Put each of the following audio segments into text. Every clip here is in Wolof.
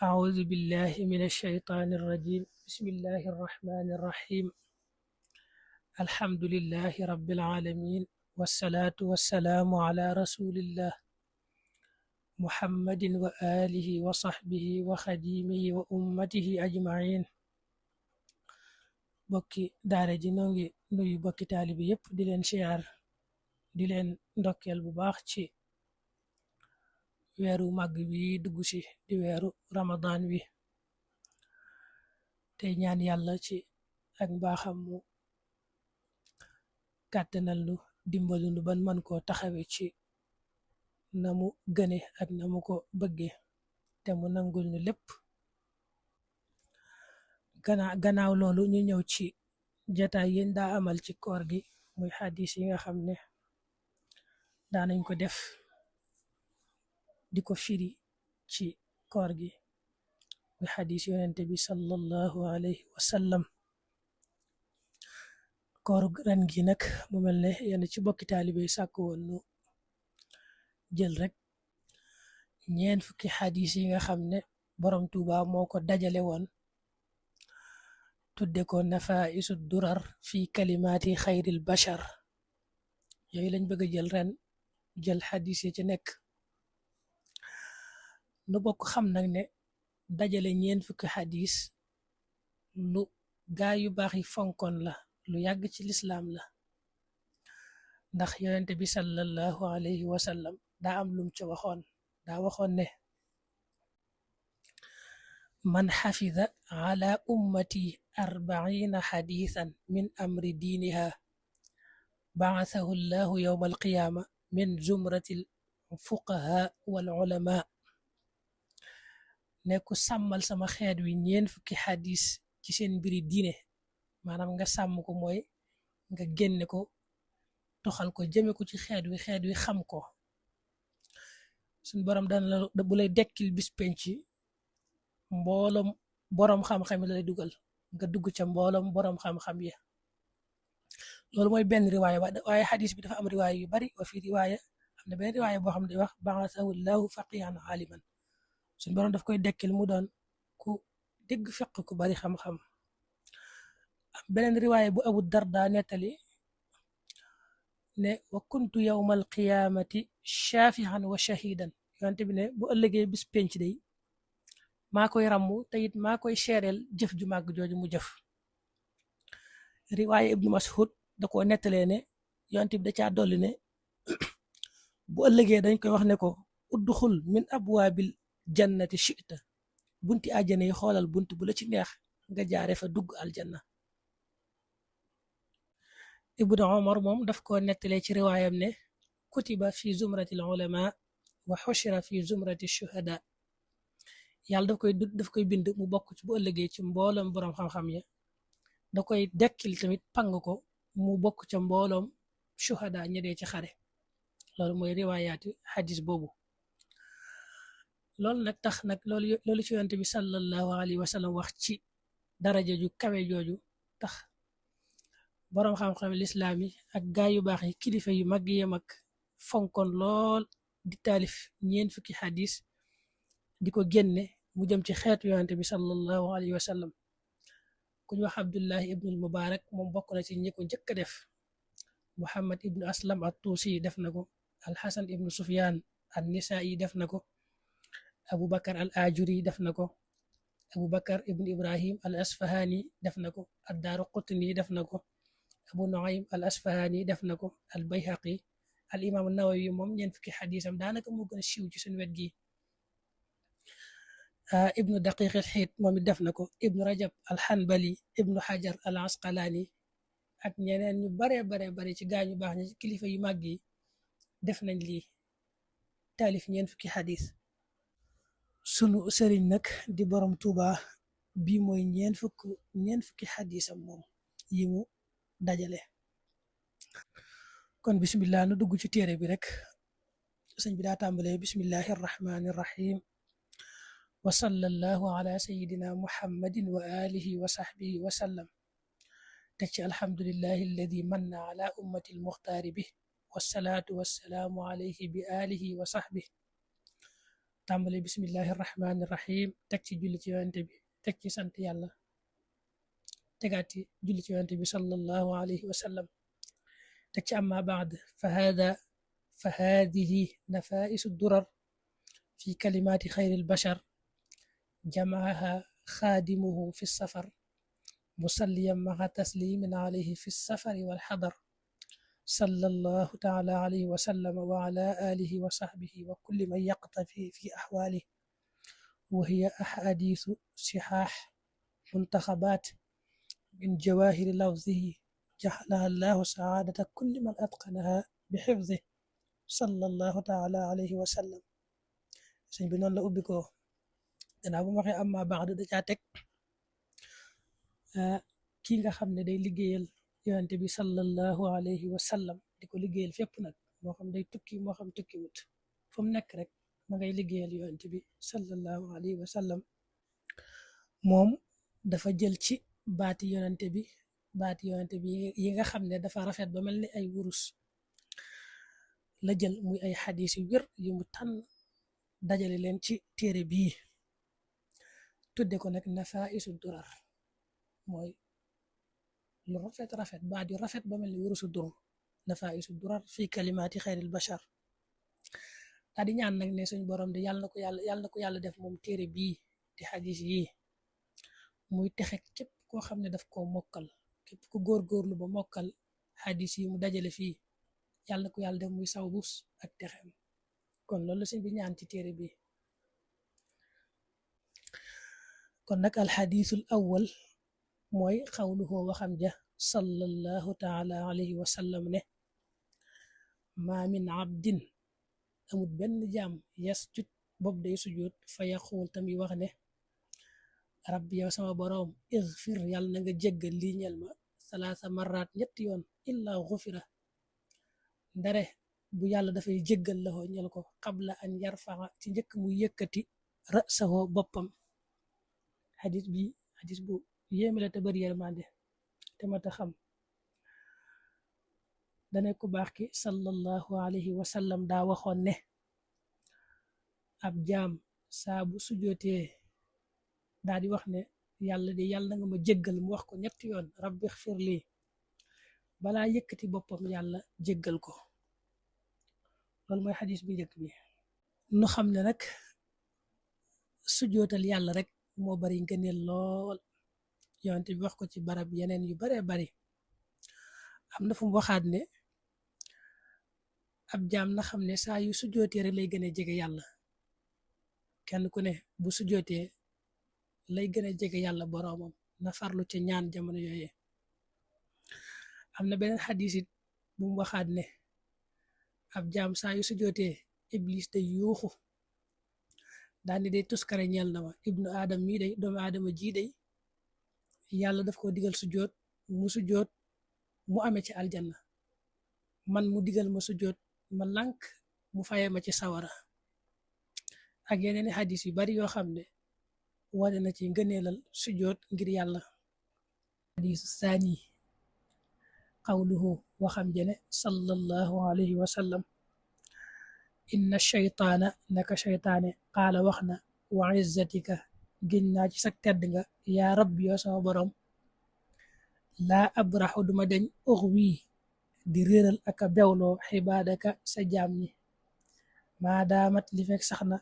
أعوذ بالله من الشيطان الرجيم بسم الله الرحمن الرحيم الحمد لله رب العالمين والصلاة والسلام على رسول الله محمد وآله وصحبه وخديمه وأمته أجمعين bokki daara ji noo ngi nuyu bokki taalibi yépp di leen siyaar di leen ndokkeel bu baax ci weeru màgg wi dugg si di weeru Ramadan wi tey ñaan yàlla ci ak mbaaxam mu kàttanal nu dimbalu nu ban man koo taxawe ci na mu gëne ak na mu ko bëgge te mu nangul nu lépp gannaaw loolu ñu ñëw ci jataay yéen daa amal ci koor gi muy xadis yi nga xam ne daanañ ko def di ko firi ci koor gi muy xadis yonente bi sallallahu alayhi wa sallam koor ren gi nag mu mel ne yenn ci bokki taalibe sàkk woon nu jël rek ñeent fukki xadis yi nga xam ne borom Tuuba moo ko dajale woon tudde ko nafaisu durar fi kalimaati xayril bashar yooyu lañ bëgg a jël ren jël xadis yi ci nekk nu bokk xam nag ne dajale ñeent fukki xadis lu gaa yu baax yi fonkoon la lu yàgg ci lislaam la ndax yonente bi sallallahu alayhi wa sallam daa am lum ci waxoon daa waxoon ne man xafida ala ummati arbaina xadisan min amri diiniha baasahu llahu yowma alqiyaama min zumrati alfuqaha wal ulama ne ku sàmmal sama xeet wi ñeen fukki xadis ci seen mbiri diine maanaam nga sàmm ko mooy nga génne ko toxal ko jëme ko ci xeet wi xam ko suñ borom dana la bu lay dekkil bis penc mbooloom boroom xam-xam yi la lay dugal nga dugg ca mbooloom boroom xam-xam yi loolu mooy benn riwaaya waaye xadis bi dafa am riwaaya yu bari wa fi riwaaya am na benn riwaaya boo xam ne wax ba'athahu llahu faqihan aliman suñ borom daf koy dekkil mu doon ku dégg fiq ku bari xam-xam am beneen riwaaya bu Abu Darda nettali ne wa kuntu yawma alqiyaamati shafihan wa shahidan yonte bi ne bu ëllëgee bis penc day maa koy ràmmu te it maa koy seereel jëf ju màgg jooju mu jëf riwaaya Ibnu Mas'ud da koo nettalee ne yonte bi da caa dolli ne bu ëllëgee dañ koy wax ne ko udduxul min abwaabil jannati shi'ta bunti àjjana yi xoolal bunt bu la ci neex nga jaare fa dugg aljanna Ibnu Omar moom daf ko nettalee ci riwaayam ne kutiba fi zumrati ulama wa xushira fi zumrati shuhada yàlla daf koy bind mu bokk ci bu ëllëgee ci mbooloom boroom xam-xam ya da koy dekkil tamit pang ko mu bokk ca mbooloom shuhada ñedee ci xare loolu mooy riwaayaati xadis boobu loolu nag tax nag loolu ci yonent bi sallallahu alayhi wa sallam wax ci daraja ju kawe jooju tax boroom xam-xam lislaam yi ak gaa yu baax yi kilifa yu mag yi mag fonkoon lool di taalif ñeent fukki xadis di ko génne mu jëm ci xeetu yonent bi sallallahu alayhi wa sallam ku ñu wax Abdullahi ibnul Mubarak moom bokk na ci ñi ko njëkk a def Muhammad ibnu Aslam at-Tuusi def na ko Alxasan ibnu Sufyaan an-Nisaa'i def na ko Abu Bakar al Ajuri def na ko Abu Bakar ibnu Ibrahim al Asfahani def na ko ad-Daaraqutni def na ko Abu Nuaym al Asfahani def na ko al Bayhaqi al imam an-Nawawi moom ñeent fukki xadisam daanaka moo gën a siiw ci suñu wet gi ibnu Daqiq al Xiit moom it def na ko ibnu Rajab al Hanbali ibnu Hajar al Asqalani ak ñeneen ñu bare ci gaañu baax ñi ci kilifa yu màgg yi def nañ lii taalif ñeent fukki xadis sunu sëriñ nag di borom Tuuba bii mooy ñeent fukki xadisam moom yi mu dajale kon bismillah nu dugg ci téere bi rek sëñ bi daa tàmbalee bismillahi arrahmani irrahim wa sallallahu ala sayidina muhammadin wa alihi wa sahbihi wa sallam teg ci alhamdulillahi alladi manna ala ummati almuxtaari bi wassalaatu wassalaamu alayhi bi alihi wa sahbihi tàmbale bismillahi rahmaani rahim teg ci julli ci yonente bi teg ci sant yàlla tegaat ci julli ci yonente bi sallallahu alayhi wa sallam teg ci amma baad fa haadihi nafaisu durar fi kalimaati xayril bashar jamaaha xaadimuhu fi safar musalliyan maxa taslimin alayhi fi safari wal xadar sallallahu taala alayhi wa sallam wa ala alihi wa sahbihi wa kulli man yaqtafi fi ahwalihi wa hiya ahadisu sihaax muntaxabaat min jawahiri lafzihi jaxlaha allahu saadata kulli man atqanaha bi xifdihi sallallahu taala alayhi wa sallam. sëñ bi noonu la ubbi ko danaa bu ma waxee amma ba'd da caa teg kii nga xam ne day liggéeyal yonente bi sallallahu alayhi wa sallam di ko liggéeyal fépp nag moo xam day tukki moo xam tukki wut fu mu nekk rek ma ngay liggéeyal yonente bi sallallahu alayhi wa sallam. moom dafa jël ci baati yonente bi yi nga xam ne dafa rafet ba mel ni ay wurus la jël muy ay xadis yu wér yu mu tànn dajale leen ci téere bii tudde ko nag nafaisu durar mooy lu rafet baat yu rafet ba mel ni wurusu dur nafaisu durar fi kalimaati xayril bashar daa di ñaan nag ne suñ borom de yàlla na ko yàlla def moom téere bii di xadis yi muy texe képp koo xam ne daf koo mokkal képp ku góorgóorlu ba mokkal xadis yi mu dajale fii yàlla na ko yàlla def muy saw bus ak texem kon loolu la sëñ bi ñaan ci téere bi. kon nag alxadisul awwal mooy xawluhu waxam ja sallallahu taala alayhi wa sallam ne maa min abdin amut benn jaam yasjud bopp day sujud fa yaquul tamit wax ne rabbi yow sama boroom igfir yàlla na nga jéggal lii ñel ma salaasa marraat ñetti yoon illa xufira ndare bu yàlla dafay jéggal la ñel ko qabla an yarfaxa ci njëkk mu yëkkati rasahu boppam. xadis bu yéeme la te bari yërmande te mata xam. dane ku baax ki sallallahu alayhi wa sallam daa waxoon ne ab jaam saa bu sujootee daa di wax ne yàlla na nga ma jéggal mu wax ko ñetti yoon rabbi xfir lii balaa yëkkati boppam yàlla jéggal ko. loolu mooy xadis bi njëkk bi. nu xam ne nag sujootal yàlla rek moo bari ngëneel lool yonent bi wax ko ci barab yeneen yu baree bari. am na fu mu waxaat ne ab jaam na xam ne saa yu sujootee rek lay gën a jege yàlla. kenn ku ne bu sujootee lay gën a jege yàlla boroomam na farlu ca ñaan jamono yooye. am na beneen xadis it bu mu waxaat ne ab jaam saa yu sujootee iblis day yuuxu daani day tuskare ñeel na ma ibnu adam mii day doomu aadama ji day yàlla daf ko digal sujoot mu amee ci aljanna man mu digal ma sujoot ma lànk mu faye ma ci sawara. ak yeneen i xadis yu bari yoo xam ne wane na ci ngëneelal sujoot ngir yàlla. xadisu saani qawluhu waxam jene sallallahu alayhi wa sallam inna shaytaana naka shaytaane qaala wax na wa izzatika giñ naa ci sag tedd nga yaa rabbi yoo sama boroom laa abraxu duma deñ uxwii di réeral aka bewloo xibaadaka sa jaam ñi maadaamat li fekk sax na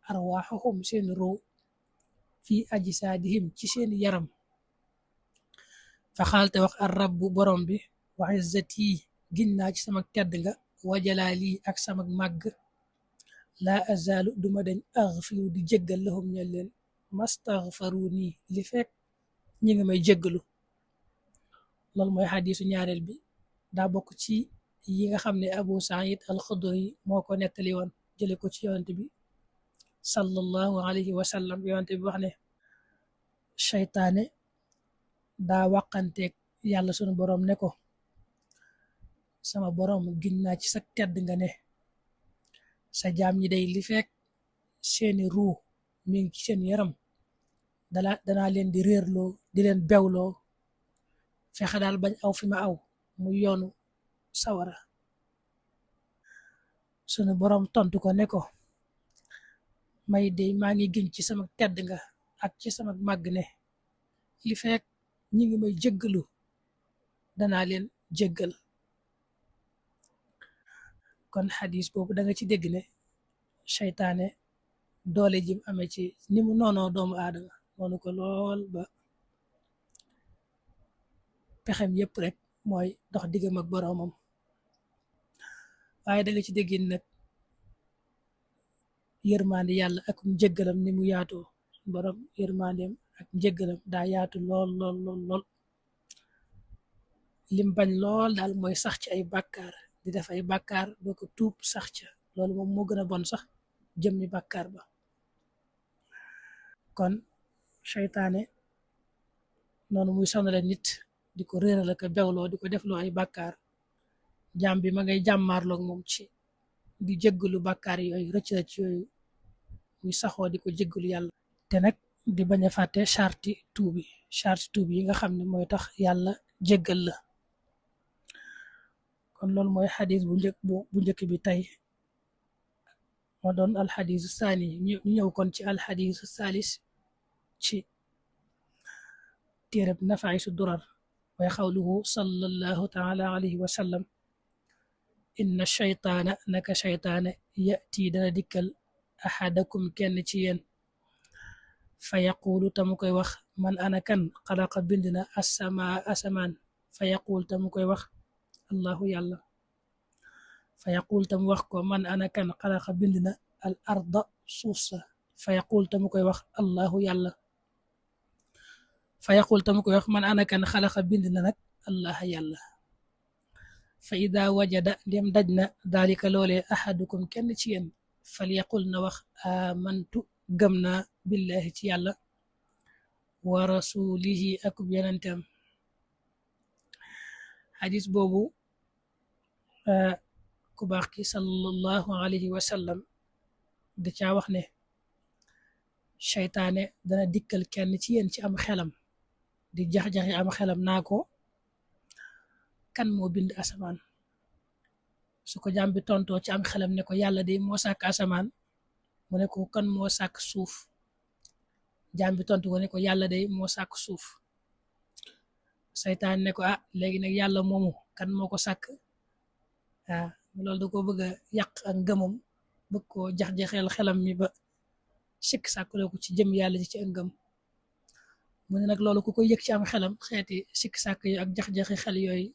arwaaxuhum seen ruu fii ajsaadihim ci seen yaram. fa xaalte wax ar rabbu borom bi wa izzati giñ naa ci sama tedd nga wajalaali ak sama màgg laa azaalu duma dañ axfiru di jéggal lahum ñel leen mastaxfaru nii li fekk ñi ngi may jéggalu. loolu mooy xadisu ñaareel bi daa bokk ci yi nga xam ne Abu Saïd al-Xudri moo ko nettali woon jële ko ci yonent bi sallallahu alayhi wa sallam. yonent bi wax ne seytaane daa waqanteeg yàlla sunu boroom ne ko sama boroom giñ naa ci sa tedd nga ne sa jaam ñi day li fekk seeni ruu mi ngi ci seen yaram danaa leen di réerloo di leen bewloo fexe daal bañ aw fi ma aw mu yoonu sawara. sunu boroom tontu ko ne ko may dey maa ngi giñ ci sama tedd nga ak ci sama màgg ne li fekk ñi ngi may jéggalu danaa leen jéggal. kon xadis boobu da nga ci dégg ne seytaane doole jim amee ci ni mu noonoo doomu aadama noonu ko lool ba pexem yépp rek mooy dox diggam ak boroomam. waaye da nga ci déggin nag yërmande yàlla ak njëggalam ni mu yaatoo borom yërmandeem ak njëggalam daa yaatu lool lool lool lool. lim bañ lool daal mooy sax ci ay bàkkaar di def ay bàkkaar doo ko tuub sax ca loolu moom moo gën a bon sax jëmmi bàkkaar ba. kon seytaane noonu muy sonale nit di ko réeral ak bewloo di ko defloo ay bàkkaar jaam bi ma ngay jàmmaarloog moom ci di jéggalu bàkkaar yooyu rëcc yooyu muy saxoo di ko jéggalu yàlla te nag di bañ a fàtte charti tuub yi nga xam ne mooy tax yàlla jéggal la. kon loolu mooy xadis bu njëkk bi tey moo doon alxadisu saani ñu ñëw kon ci alxadisu salis ci téereb nafaisu durar way xawluhu sallallahu taala alayhi wa sallam inna shaytaana naka shaytaane yati dana dikkal axadakum kenn ci yéen fa yaquulu tamu koy wax man ana kan xalaqa bind na asamaan fa yaquul tamu koy wax allahu yàlla fa yaquul tamu wax ko man ana kan xalaqa bind na al arda suuf sa fa yaquul tamu koy wax allahu yàlla fa yaquul tamu koy wax man ana kan xalaqa bind na nag allah yàlla fa ida wajada dem daj na daalika loolee ahadukum kenn ci yéen fal yaqul na wax amantu gëm naa billahi ci yàlla wa rasulihi akub yonenteem. xadis boobu ku baax ki sallallahu alayhi wa sallam da caa wax ne seytaane dana dikkal kenn ci yéen ci am xelam di jax-jaxi am xelam naa ko kan moo bind asamaan su ko jaam bi tontoo ci am xelam ne ko yàlla de moo sàkk asamaan mu ne ko kan moo sàkk suuf jaam bi tontu ko ne ko yàlla de moo sàkk suuf seytaan ne ko léegi nag yàlla moomu kan moo ko sàkk loolu da ko bëgg a yàq ak ngëmam bëgg koo jax-jaxeel xelam mi ba sikk sàkkuloo ko ci jëm yàlla ji ci ak ngëm mu ne nag loolu ku koy yëg ci am xelam xeeti sikk sàkk yi ak jax-jaxi xel yooyu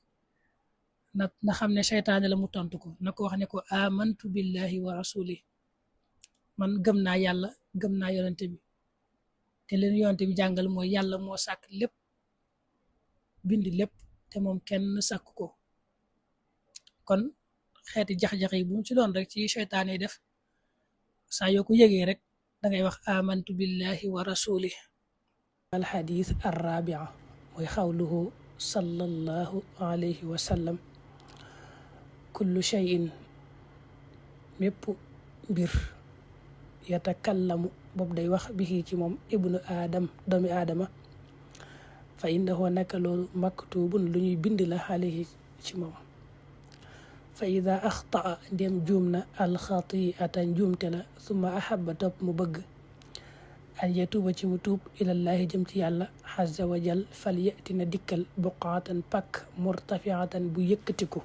na xam ne seytaane la mu tontu ko na ko wax ne ko amantu billahi wa rasuli man gëm naa yàlla gëm naa yonente bi te leen yonente bi jàngal mooy yàlla moo sàkk lépp bind lépp te moom kenn sàkk ko. kon xeeti jax-jax yi bu mu ci doon rek ci seytaane yi def saa yoo ko yëgee rek dangay wax amantu billahi wa rasuli. alxadis arrabia mooy xawluhu sallallahu alayhi wa sallam kullu cheyin mépp mbir yatakallamu boobu day wax bihi ci moom ibnu aadam doomi aadama fa innahu naka loolu maktubun lu ñuy bind la alayhi ci moom fa ida axtaa ndem juum na alxatiata njuumte la summa ahaba topp mu bëgg an yatuuba ci mu tuub ilallaahi jëm ci yàlla xazza wa jal fal yati na dikkal buqaatan pakk murtafiatan bu yëkkatiku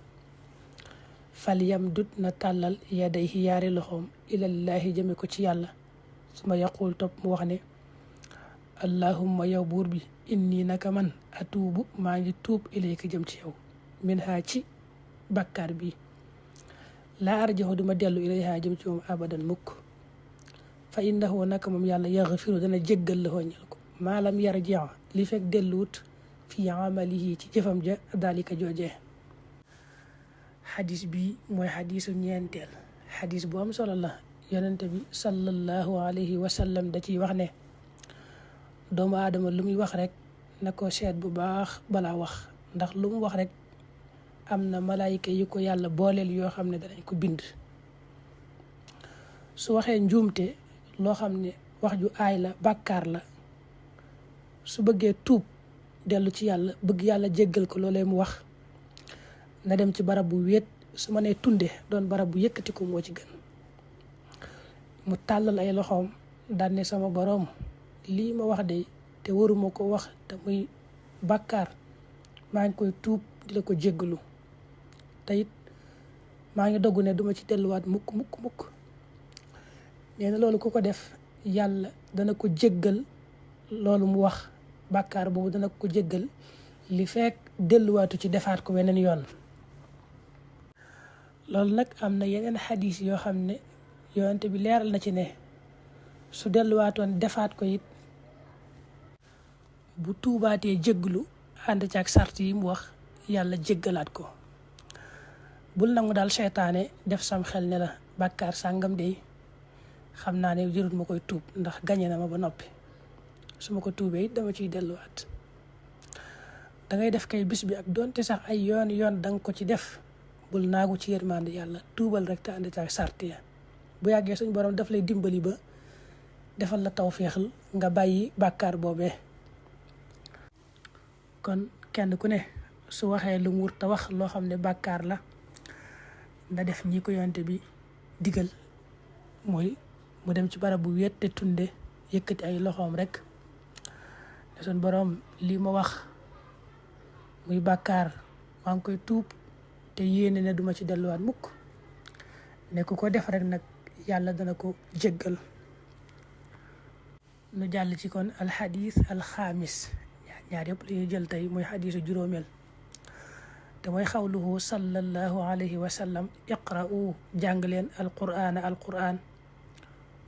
fal yam dut na tàllal yadayhi yaari loxoom ilallaahi jëme ko ci yàlla suma yaqul topp mu wax ne allahumma yow buur bi inni naka man atuubu maa ngi tuub ilayka jëm ci yow min haa ci bàkkaar bi laa arjaxu duma dellu ilayha jëm ci moom abadan mukk fa innahu naka moom yàlla yaxfiru dana jéggal la ñal ko maalam yarja li fekk delluwut fi amalihi ci jëfam ja dalika joojee. xadis bi mooy xadisu ñeenteel xadis bu am solo la yonente bi sallallahu alayhi wa sallam da ciy wax ne doomu aadama lu muy wax rek na ko seet bu baax balaa wax ndax lu mu wax rek am na malaayika yi ko yàlla booleel yoo xam ne danañ ko bind. su waxee njuumte loo xam ne wax ju aay la bàkkaar la su bëggee tuub dellu ci yàlla bëgg yàlla jéggal ko loolee mu wax na dem ci barab bu wéet su ma nee tunde doon barab bu yëkkati ko moo ci gën mu tàllal ay loxoom daan ne sama boroom lii ma wax de te waruma ko wax te muy bàkkaar maa ngi koy tuub di la ko jéggalu te it maa ngi doggu ne duma ci delluwaat mukk mukk mukk. nee na loolu ku ko def yàlla dana ko jéggal loolu mu wax, bàkkaar boobu dana ko jéggal li fekk delluwaatu ci defaat ko weneen yoon. loolu nag am na yeneen xadis yoo xam ne yonent bi leeral na ci ne su delluwaatoon defaat ko it bu tuubaatee jéggalu ànd ci ak sart yi mu wax yàlla jéggalaat ko. bul nangu daal seytaane def sam xel ne la bàkkaar sàngam de xam naa ne jërut ma koy tuub ndax gañe na ma ba noppi, su ma ko tuubee it dama ciy delluwaat. dangay def kay bis bi ak doonte sax ay yoon yoon danga ko ci def, bul naagu ci yërmande yàlla, tuubal rek te ànd ci ak sart ya. bu yàggee suñ borom daf lay dimbali ba defal la tawféexal nga bàyyi bàkkaar boobee. kon kenn ku ne su waxee lu mu wur te wax loo xam ne bàkkaar la na def ñi ko yonte bi digal, mooy mu dem ci barab bu wéet te tunde yëkkati ay loxoom rek ne suñ borom lii ma wax muy bàkkaar maa ngi koy tuub te yéene ne duma ci delluwaat mukk. ne ku ko def rek nag yàlla dana ko jéggal. nu jàll ci kon alxadis alxaamis, ñaar yëpp la ñuy jël tey mooy xadisu juróomeel te mooy xawluhu sallallahu alayhi wa sallam iqra'u jàng leen alqur'ana alqur'an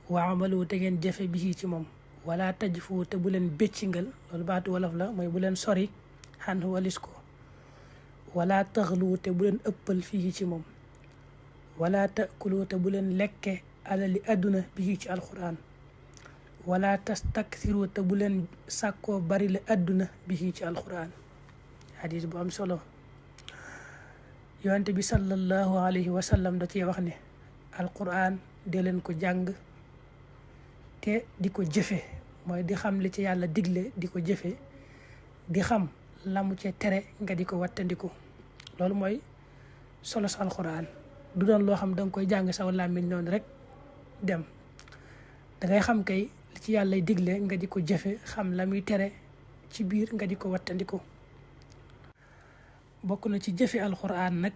wa amalu te ngeen jëfe bi ci moom wala tajfu te bu leen béccingal, loolu baatu wolof la mooy bu leen sori xan walis ko, wala taxlu te bu leen ëppal fii ci moom, wala taakulu te bu leen lekke alali àdduna bi ci alqur'an, wala tastaksiru te bu leen sàkkoo bari la àdduna bi ci alqur'an. xadis bu am solo. yonent bi sallallahu alayhi wa sallam da cee wax ne alqur'an de leen ko jàng te di ko jëfe, mooy di xam li ci yàlla digle di ko jëfe, di xam la mu ci tere nga di ko wattandiku. loolu mooy solos alqur'an. du doon loo xam danga koy jàng saw làmmiñ noonu rek dem, dangay xam kay li ci yàlla digle nga di ko jëfe, xam la muy tere ci biir nga di ko wattandiku. bokk na ci jëfe alqur'an nag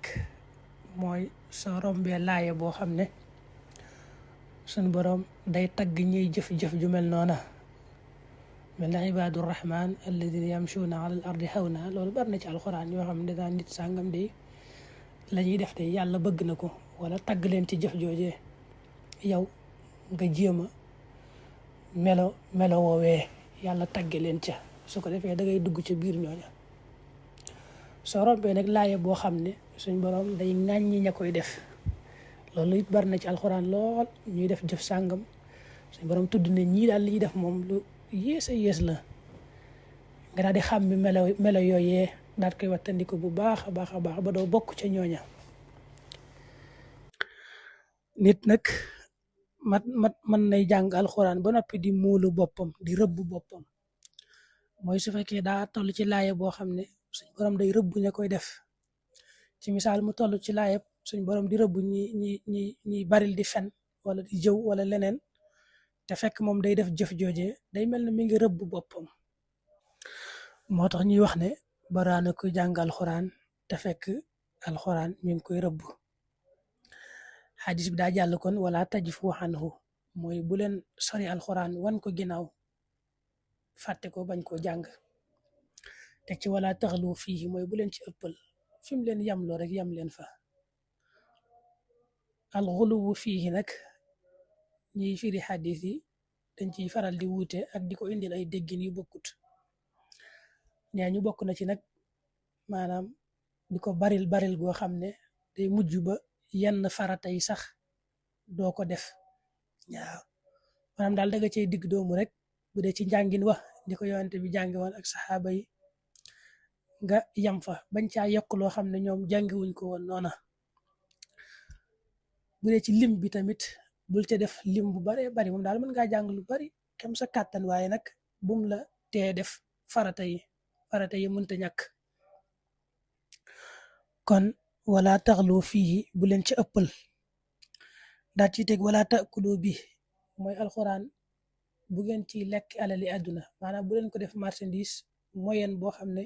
mooy soo rombee laaya boo xam ne suñ boroom day tagg ñuy jëf-jëf ju mel noona, mel na ibaadu rahman alladina yamshuuna ala al ardi hawna. loolu bari na ci alqur'an yoo xam ne daan nit sàngam de la ñuy def de yàlla bëgg na ko, wala tagg leen ci jëf joojee, yow nga jéem a melo woowee yàlla tagge leen ca. su ko defee da ngay dugg ca biir ñooña. soo rombee nag laaye boo xam ne suñ borom day ŋàññi ña koy def, loolu it bari na ci alxuraan lool. ñuy def jëf sàngam suñ borom tudd ne ñii daal li ñuy def moom lu yées a yées la, nga daal di xam mi melo yooyee daal koy wattandiku bu baax a baax a baax ba doo bokk ca ñooña. nit nag mën nay jàng alxuraan ba noppi di muulu boppam, di rëbb boppam. mooy su fekkee daa toll ci laaye boo xam ne suñ borom day rëbb ña koy def. ci misaal mu toll ci laaye suñ borom di rëbb ñi baril di fen wala di jëw wala leneen, te fekk moom day def jëf joojee, day mel ne mi ngi rëbb boppam. moo tax ñuy wax ne baraana kuy jàng alxuraan te fekk alxuraan mi ngi koy rëbb. xadis bi daa jàll kon wala tajfu anhu, mooy bu leen sori alxuraan wan ko ginnaaw, fàtte ko bañ koo jàng. teg ci wala taxlu fii, mooy bu leen ci ëppal, fi mu leen yamloo rek yam leen fa. alxuluwu fii nag ñiy firi xadis yi dañ ciy faral di wuute ak di ko indil ay déggin yu bokkut. ñaa ñu bokk na ci nag maanaam di ko baril goo xam ne day mujj ba yenn farata yi sax doo ko def. waaw maanaam daal da nga cey digg doomu rek, bu dee ci njàngin wax di ko yonante bi jàngi woon ak saxaaba yi, nga yam fa bañ caa yokk loo xam ne ñoom jàngiwuñ ko woon noona. bu dee ci lim bi tamit bul ca def lim bu baree bari, moom daal mën ngaa jàng lu bari kem sa kàttan, waaye nag bum la tee def farata yi mënta ñàkk. kon wala taxlu fii, bu leen ca ëppal. daal ci teg wala taakulu bi, mooy alxuraan bu ngeen ciy lekk alali àdduna maanaam bu leen ko def marchandise moyen boo xam ne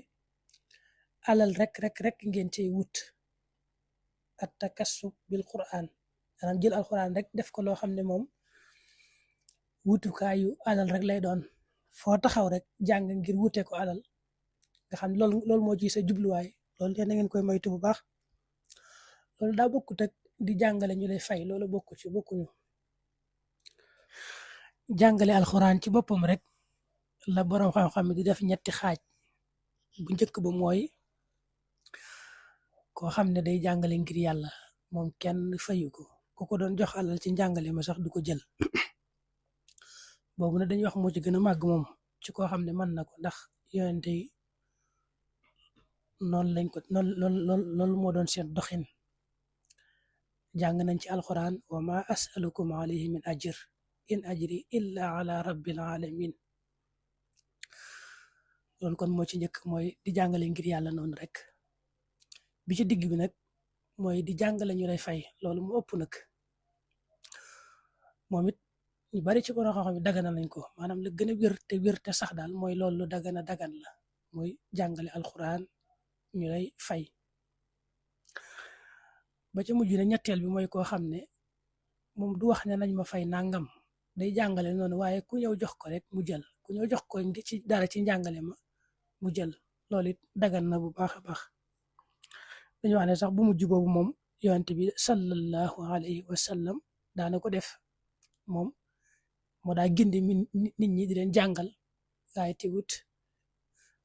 alal rek ngeen ciy wut at takassub bil quran maanaam jël alquran rek def ko loo xam ne moom wutukaayu alal rek lay doon foo taxaw rek jàng ngir wute ko alal nga xam loolu moo ci sa jubluwaay loolu leen na ngeen koy moytu bu baax loolu daa bokkut ak di jàngale ñu lay fay loolu bokkuñu jàngale alxuraan ci boppam rek la boroom xam-xam di def ñetti xaaj bu njëkk ba mooy koo xam ne day jàngale ngir yàlla moom kenn fayu ko ku ko doon jox alal ci njàngale ma sax du ko jël boobu nag dañuy wax moo ci gën a màgg moom ci koo xam ne mën na ko ndax yonente yi noonu lañ ko loolu moo doon seen doxin jàng nañ ci alxuraan wa ma asalukum alayhi min ajr in ajri illa ala rabbil alamin loolu kon moo ci njëkk mooy di jàngale ngir yàlla noonu rek bi ci digg bi nag mooy di jàngale ñu lay fay loolu mu ëpp nag moom it ñu bari ci borom xam-xam yi dagana nañ ko maanaam la gën a wér te sax daal mooy loolu lu dagan la mooy jàngale alxuraan ñu lay fay ba ci mujj na ñetteel bi mooy koo xam ne moom du wax ne nañ ma fay nangam day jàngale noonu waaye ku ñëw jox ko rek mu jël ku ñëw jox ko ci dara ci njàngale ma mu jël loolu it dagan na bu baax a baax dañu wax ne sax bu mujj boobu moom yonent bi sallallahu alayhi wa sallam daana ko def moom moo daa gindi nit ñi di leen jàngal waaye teewut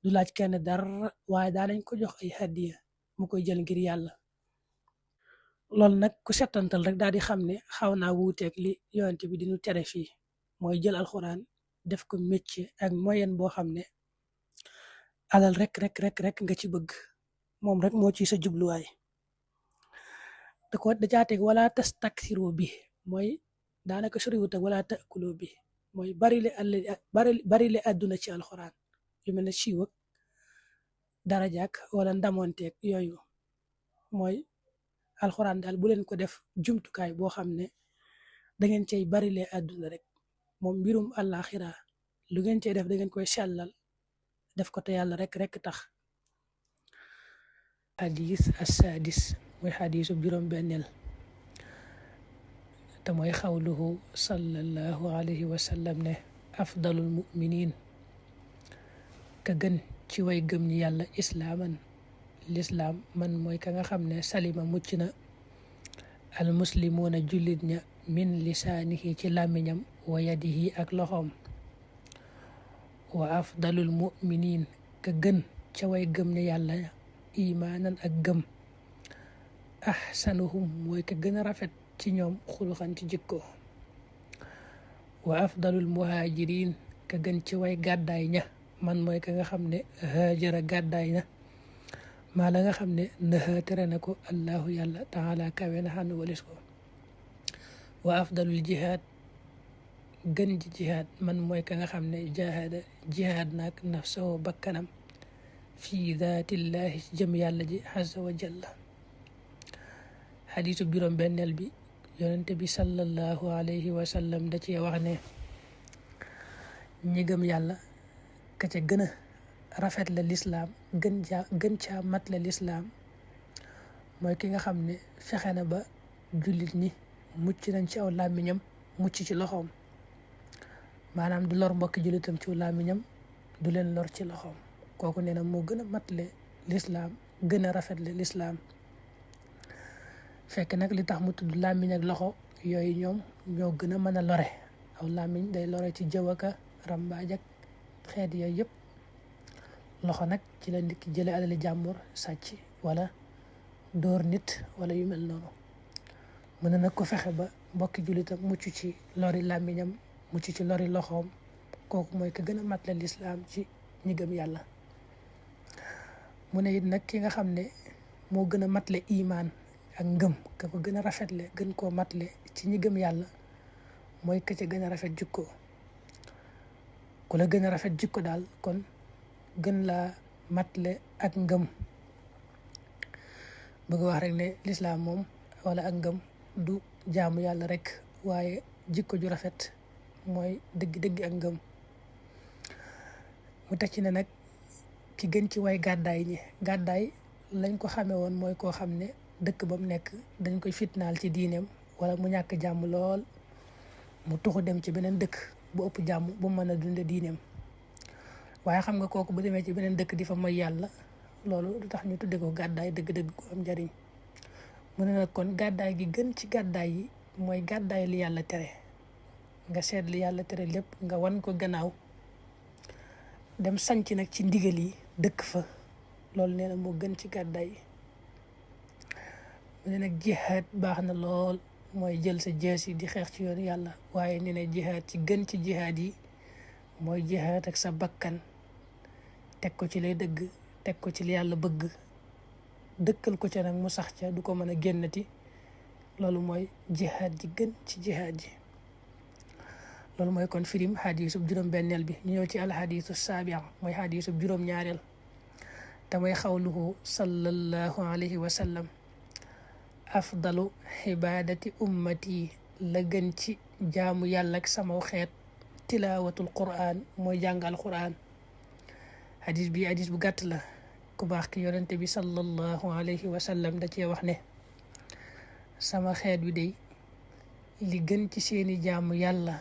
du laaj kenn dara waaye daa nañ ko jox ay hadiya mu koy jël ngir yàlla loolu nag ku settantal rek daal di xam ne xaw naa wuuteeg li yonent bi diñu tere fii mooy jël alxuraan def ko métier ak moyen boo xam ne alal rek nga ci bëgg moom rek moo ci sa jubluwaay da caa teg wala tastaksiru bi mooy daanaka soriwut ak wala taakulu bi mooy bari le àdduna ci alxuraan yu mel ne siiw ak darajaak wala ndamonteeg yooyu mooy alxuraan daal bu leen ko def jumtukaay boo xam ne da ngeen cay bari le àdduna rek moom mbirum àllaaxira lu ngeen cey def da ngeen koy sellal def ko te yàlla rek tax xadis assadis mooy xadisu juróom benneel te mooy xawluhu sallallahu alayhi wa sallam ne afdalul muminin ka gën ci way gëm ñi yàlla islaaman lislaam man mooy ka nga xam ne salima mucc na al muslimuuna jullit ña min lisaanihi ci làmmiñam wa yadihi ak loxoom wa afdalul muminin ka gën ca way gëm ñi yàlla imaanan ak gëm ahsanuhum mooy ka gën a rafet ci ñoom xuluxan ci jikko wa afdalul muhajirin ka gën ci way gàddaay ña man mooy ka nga xam ne haajara gàddaay na maa la nga xam ne naha tere na ko allahu yàlla taala kawe na xam ne walis ko wa afdalul jihaad gën ji jihaad man mooy ka nga xam ne jahada jihaad naak nafsahu bakkanam fii daatillahi jëm yàlla ji azza wa jalla xadiisu juróom benneel bi yonente bi sallallahu alayhi wa sallam da cee wax ne ñi gëm yàlla ka ca gën a rafet la lislaam gën caa mat la lislaam mooy ki nga xam ne fexe na ba jullit ñi mucc nañ ci aw làmmiñam mucc ci loxoom maanaam du lor mbokki jullitam ci aw làmmiñam du leen lor ci loxoom kooku nee na moo gën a matle lislaam gën a rafetle lislaam fekk nag li tax mu tudd làmmiñ ak loxo yooyu ñoom ñoo gën a mën a lore aw làmmiñ day lore ci jëw ak rambaaj ak xeet yooyu yëpp loxo nag ci la nit ki jële alali jàmbur sàcc wala dóor nit wala yu mel noonu mën na nag ko fexe ba mbokki jullitam mucc ci lori làmmiñam mucc ci lori loxoom kooku mooy ka gën a matle lislaam ci ñi gëm yàlla mu ne it nag ki nga xam ne moo gën a matle imaan ak ngëm ka ko gën a rafetle gën koo matle ci ñi gëm yàlla mooy ka ca gën a rafet jikko ku la gën a rafet jikko daal kon gën laa matle ak ngëm bëgg wax rek ne lislaam moom wala ak ngëm du jaamu yàlla rek waaye jikko ju rafet mooy dëgg-dëgg ak ngëm. mu teg ci ne nag ki gën ci way gàddaay ñi, gàddaay lañ ko xamee woon mooy koo xam ne dëkk ba mu nekk dañ koy fitnaal ci diineem wala mu ñàkk jàmm lool mu tuxu dem ci beneen dëkk bu ëpp jàmm bu mën a dunde diineem. waaye xam nga kooku bu demee ci beneen dëkk di fa mooy yàlla, loolu du tax ñu tudde ko gàddaay dëgg-dëgg ko am njariñ. mu ne nag kon gàddaay gi gën ci gàddaay yi mooy gàddaay li yàlla tere, nga seet li yàlla tere lépp nga wan ko gannaaw dem sanc nag ci ndigal yi dëkk fa. loolu nee na moo gën ci gàddaay yi. mu ne nag jihaad baax na lool, mooy jël sa jees yi di xeex ci yoonu yàlla, waaye nee na jihaad ci gën ci jihaad yi mooy jihaad ak sa bakkan, teg ko ci lay dëgg, teg ko ci li yàlla bëgg, dëkkal ko ca nag mu sax ca du ko mën a génnati. loolu mooy jihaad ji gën ci jihaad ji. loolu mooy kon firim xadiisub juróom-benneel bi. ñu ñëw ci alxadiisu saabi' mooy xadiisub juróom-ñaareel te mooy xawluhu sallallahu alayhi wa sallam afdalu xibaadati ummati, la gën ci jaamu yàlla ak sama xeet tilaawatul qur'an, mooy jàngal qur'an. xadis bi xadis bu gàtt la. ku baax ki yonente bi sallallahu alayhi wa sallam da cee wax ne sama xeet wi day li gën ci seeni jaamu yàlla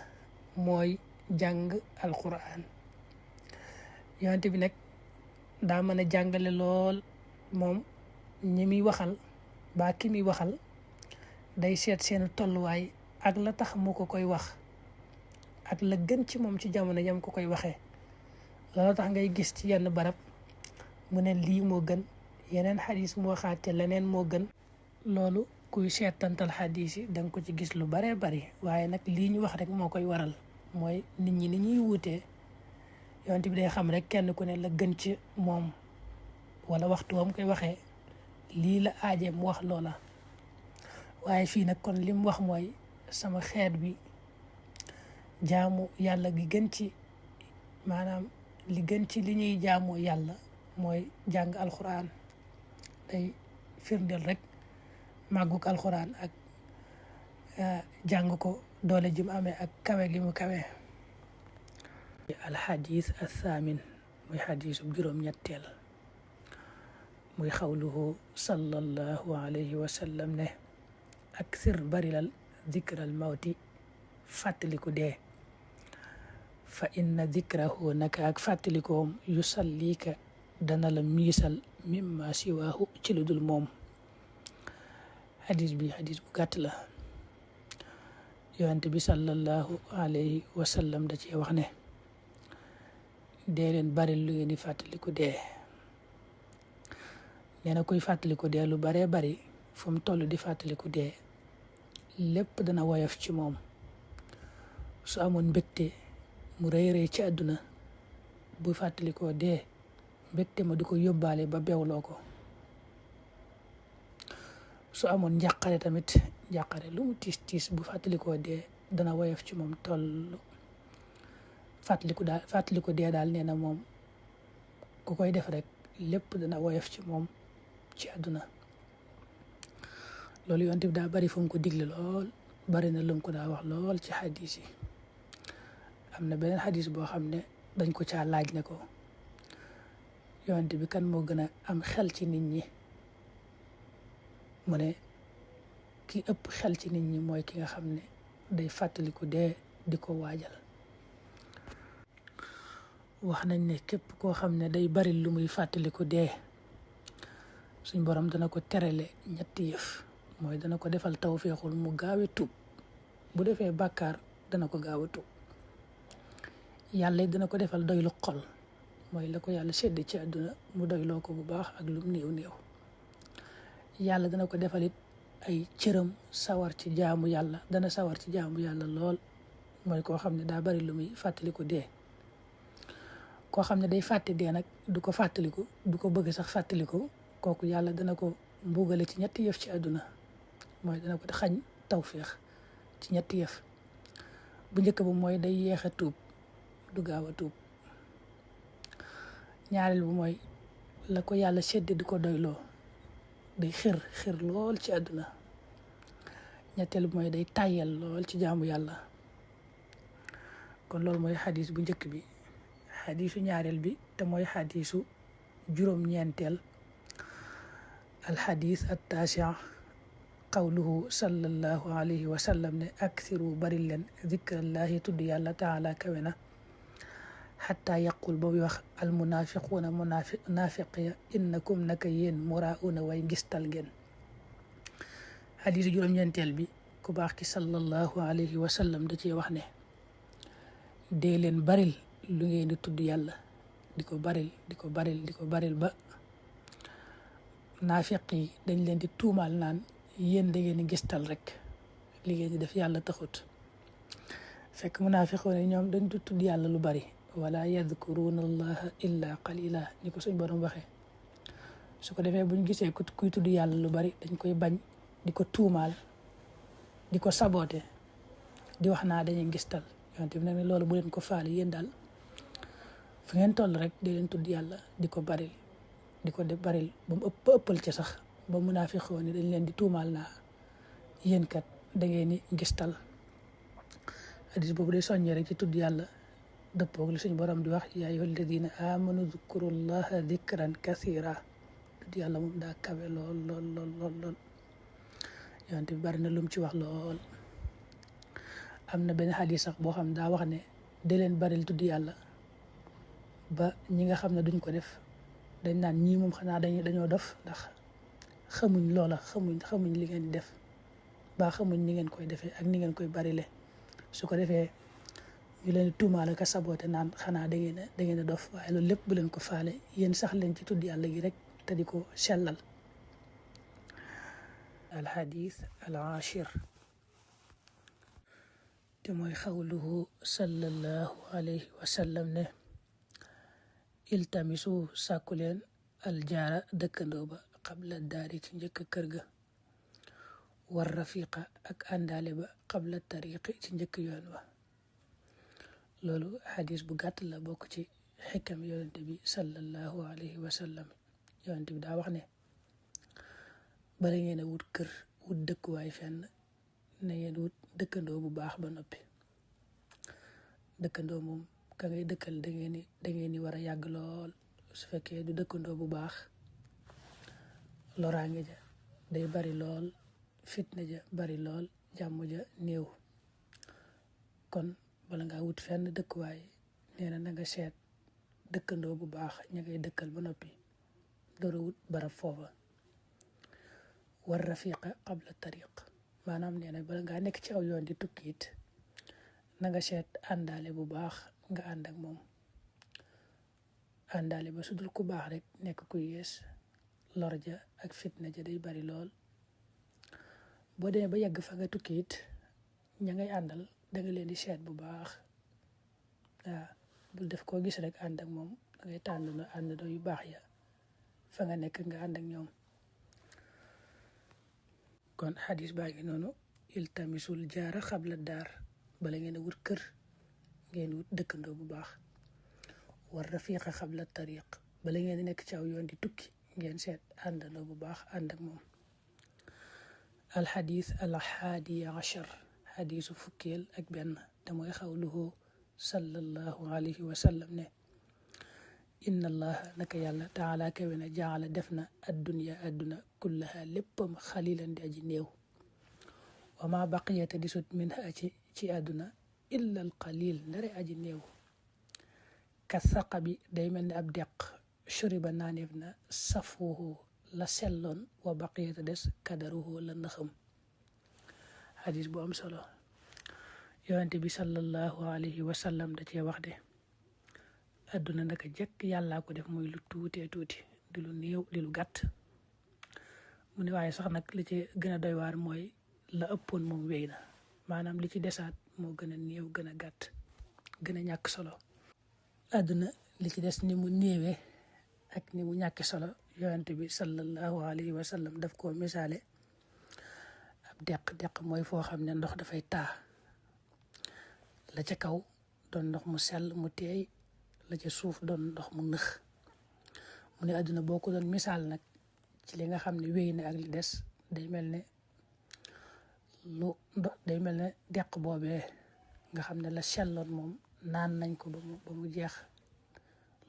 mooy jàng alqur'an. yonente bi nag daa mën a jàngale lool. moom ñi muy waxal baa ki muy waxal day seet seeni tolluwaay ak la tax mu ko koy wax ak la gën ci moom ci jamono yam ko koy waxee. loolu tax ngay gis ci yenn barab mu ne lii moo gën, yeneen xadis moo xaate leneen moo gën. loolu kuy seetantal xadis yi danga ko ci gis lu baree bari, waaye nag lii ñu wax rek moo koy waral, mooy nit ñi ni ñuy wuutee. yonent bi day xam rek kenn ku ne la gën ci moom wala waxtu wam koy waxee lii la aaje mu wax loola. waaye fii nag kon li mu wax mooy sama xeet bi jaamu yàlla gi gën ci, maanaam li gën ci li ñuy jaamoo yàlla mooy jàng alxuraan. day firndeel rek màggug alxuraan ak jàng ko doole ji mu amee ak kawe gi mu kawe. alxadis athaamin muy xadisub juróom-ñetteel muy xawluhu sallallahu alayhi wa sallam ne aksir barilal dikral mawti, fàttaliku dee. fa inna dikrahu naka ak fàttalikoom yusallika dana la miisal mimma siwaahu ci lu dul moom. xadis bi xadis bu gàtt la. yonent bi sallallahu alayhi wa sallam da cee wax ne dee leen bari lu ngeen di fàttaliku dee. nee na kuy fàttaliku dee lu baree bari fu mu toll di fàttaliku dee lépp dana woyof ci moom. su amoon mbégte mu rëy rëy ci àdduna bu fàttalikoo dee mbégte ma du ko yóbbaale ba bewloo ko. su amoon njàqare tamit njàqare lu mu tiis tiis bu fàttalikoo dee dana woyof ci moom toll. fàttaliku dee daal nee na moom ku koy def rek lépp dana woyof ci moom ci àdduna. loolu yonent bi daa bari fu mu ko digle lool, bari na lu mu ko daa wax lool ci xadis yi. am na beneen xadis boo xam ne dañ ko caa laaj ne ko yonent bi kan moo gën a am xel ci nit ñi. mu ne ki ëpp xel ci nit ñi mooy ki nga xam ne day fàttaliku dee di ko waajal. wax nañ ne képp koo xam ne day bari lu muy fàttaliku dee suñ borom dana ko terale ñetti yëf. mooy dana ko defal tawféexul mu gaawe tuub, bu defee bàkkaar dana ko gaaw a tuub. yàlla dana ko defal doylu xol, mooy la ko yàlla sedd ci àdduna mu doyloo ko bu baax ak lum néew néew. yàlla dana ko defal it ay cëram sawar ci jaamu yàlla, dana sawar ci jaamu yàlla lool. mooy koo xam ne daa bari lu muy fàttaliku dee. koo xam ne day fàtte dee nag du ko fàttaliku, du ko bëgg sax fàttaliku, kooku yàlla dana ko mbugale ci ñetti yëf ci àdduna. mooy dana ko xañ tawféex ci ñetti yëf. bu njëkk bu mooy day yéex a tuub, du gaaw a tuub. ñaareel bu mooy la ko yàlla sedd di ko doyloo, day xir lool ci àdduna. ñetteel bu mooy day tàyyal lool ci jaamu yàlla. kon loolu mooy xadis bu njëkk bi. xadisu ñaareel bi te mooy xadisu juróom-ñeenteel alxadis attaasi' qawluhu sallallahu alayhi wa sallam ne aksiru bari leen zikrallahi tudd yàlla taala kawe na xataa yaqul ba muy wax almunafiquuna munafiq ya innakum naka yéen muraa'una way ngistal ngeen. xadisu juróom-ñeenteel bi ku baax ki sallallahu alayhi wa sallam da cee wax ne dee leen baril lu ngeen di tudd yàlla di ko baril ba naafiq yi dañ leen di tuumaal naan yéen da ngeen di gistal rek li ngeen di def yàlla taxut, fekk munaafiqoon yi ñoom dañ du tudd yàlla lu bari. wala yadkuruuna allaha illa qalila ni ko suñ borom waxee. su ko defee buñ gisee kuy tudd yàlla lu bari dañ koy bañ, di ko tuumaal, di ko saboote, di wax naa dañuy gistal. yonent bi nag ne loolu bu leen ko faale, yéen daal fu ngeen toll rek di leen tudd yàlla di ko baril ba mu ëppal ca sax ba munaafiqoon ni dañ leen di tuumaal naa yéen kat da ngeen ni gistal. hadis boobu day soññee rek ci tudd yàlla dëppoog li suñu borom di wax yaa ayyuhal ladina amanu zkurullaha dikran kasira. tudd yàlla moom daa kawe lool yonent bi bari na lum ci wax lool. am na benn hadis sax boo xam daa wax ne da leen baril tudd yàlla ba ñi nga xam ne duñ ko def dañ naan ñii moom xanaa dañoo dof, ndax xamuñ loola, xamuñ li ngeen def ba xamuñ ni ngeen koy defee ak ni ngeen koy barile. su ko defee ñu leen tuumaal ak saboote naan xanaa da ngeen a dof, waaye loolu lépp bu leen ko faale, yéen sax leen ci tudd yàlla gi rek te di ko sellal. alxadis al ashir te mooy xawluhu sallallahu alayhi wa sallam ne iltamisu sàkku leen aljaara dëkkandoo ba qabla daari ci njëkk kër ga, war rafiqa ak àndaale ba qabla tariqi ci njëkk yoon wa. loolu xadis bu gàtt la, bokk ci xikam yonente bi sallallahu alayhi wa sallam. yonente bi daa wax ne bala ngeen a wut kër, wut dëkkuwaay fenn, na ngeen wut dëkkandoo bu baax ba noppi. dëkkandoo moom ka ngay dëkkal da ngeen ni war a yàgg lool. su fekkee du dëkkandoo bu baax, loraange ja day bari lool, fitna ja bari lool, jàmm ja néew. kon bala ngaa wut fenn dëkkuwaay, nee na nga seet dëkkandoo bu baax ña ngay dëkkal ba noppi door a wut barab foofa. war rafiqa qabla tariq, maanaam nee na bala ngaa nekk ci aw yoon di tukki it na nga seet àndaale bu baax nga ànd ak moom. àndaale ba sudul ku baax rek nekk ku yees, lor ja ak fitna ja day bari lool. boo demee ba yàgg fa nga tukki it ña ngay àndal da nga leen di seet bu baax. waaw bul def koo gis rek ànd ak moom, da ngay tànn na àndandoo yu baax ya fa nga nekk nga ànd ak ñoom. kon xadis baa ngi noonu, iltamisul jaara xabla daar, bala ngeen a wut kër ngeen wut dëkkandoo bu baax. war rafiqa xabla tariq, bala ngeen di nekk ci aw yoon di tukki ngeen seet àndandoo bu baax ànd ak moom. alxadis alxaadi achar, xadisu fukkeel ak benn te mooy xawluhu sallallahu alayhi wa sallam ne inna allaha naka yàlla taala kawe na jaala def na addunya adduna kullaha léppam xalilan di aji néew, wa ma baqiyata di sut min ha ci àdduna illa al qalil ndare aji néew. ka saqa bi day mel ni ab deq, shuriba naaneef na safuhu la selloon, wa baqiyata des kadaruhu la naxam. xadis bu am solo. yonente bi sallallahu alayhi wa sallam da cee wax de àdduna naka jekk yàllaa ko def muy lu tuutee tuuti, di lu néew, di lu gàtt. mu ne waaye sax nag li ci gën a doy waar mooy la ëppoon moom wéy na, maanaam li ci desaat moo gën a néew, gën a gàtt, gën a ñàkk solo. àdduna li ci des ni mu néewee ak ni mu ñàkk solo, yonente bi sallallahu alayhi wa sallam daf koo misaale ab deq mooy foo xam ne ndox dafay taa, la ca kaw doon ndox mu sell mu teey, la ca suuf doon ndox mu nëx. mu ne àdduna boo ko doon misaal nag ci li nga xam ne wéy na ak li des, day mel ne deq boobee nga xam ne la selloon moom naan nañ ko ba mu jeex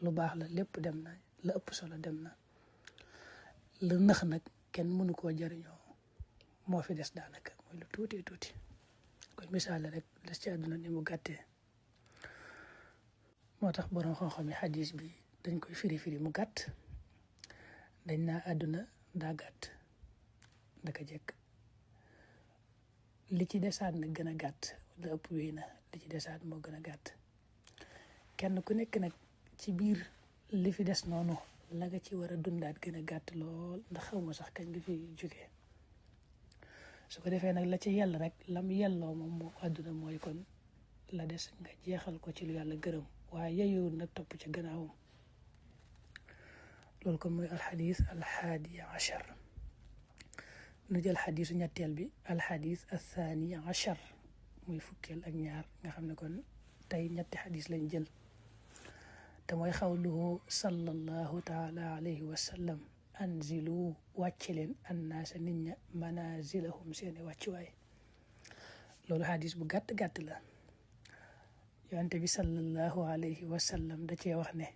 lu baax la lépp dem na la ëpp solo dem na la nëx nag kenn mënu koo jariñoo moo fi des daanaka mooy lu tuuti tuuti kon misaal rek des ci àdduna ni mu gàttee moo tax borom xam-xam yi xadis bi dañ koy firi mu gàtt dañ naa àdduna daa gàtt daka jekk li ci desaat nag gën a gàtt la ëpp wéy na li ci desaat moo gën a gàtt kenn ku nekk nag ci biir li fi des noonu la nga ci war a dundaat gën a gàtt lool ndax xawma sax kañ nga fi jógee su ko defee nag la ci yell rek lam yelloo moom àdduna mooy kon la des nga jeexal ko ci lu yàlla gërëm waaye yeyowul nag topp ci gannaawam loolu kon mooy alxadis alxaadi achar nu jël xadisu ñetteel bi alxadis althani achar muy fukkeel ak ñaar nga xam ne kon tey ñetti xadis lañ jël te mooy xawluhu sallallahu taala alayhi wa sallam anzilu wàcce leen annaasa nit ña manazilahum seeni wàccuwaay loolu xadis bu gàtt la yonente bi sallallahu alayhi wa sallam da cee wax ne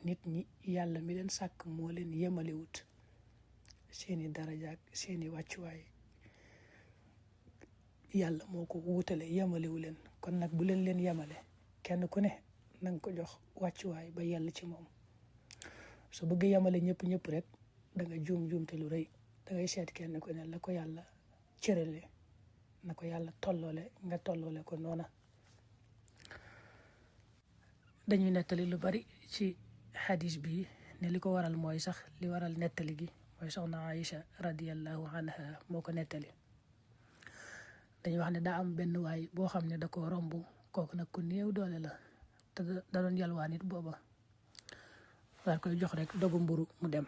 nit ñi yàlla mi leen sàkk moo leen yemalewut seeni daraja ak seeni wàccuwaay yàlla moo ko wutale yemalewu leen kon nag bu leen yemale kenn ku ne na nga ko jox wàccuwaay ba yàlla ci moom su bëgg yemale ñëpp rek da nga juumte lu rëy da ngay seet kenn ku ne la ko yàlla cërale na ko yàlla tolloole nga tolloole ko noona dañuy nettali lu bari ci xadis bi ne li ko waral mooy sax li waral nettali gi mooy soxna Aïcha radiyallahu anha moo ko nettali dañuy wax ne daa am benn waay boo xam ne da ko romb kooku nag ku néew doole la te da doon yalwaan it booba daal koy jox rek dogu mburu mu dem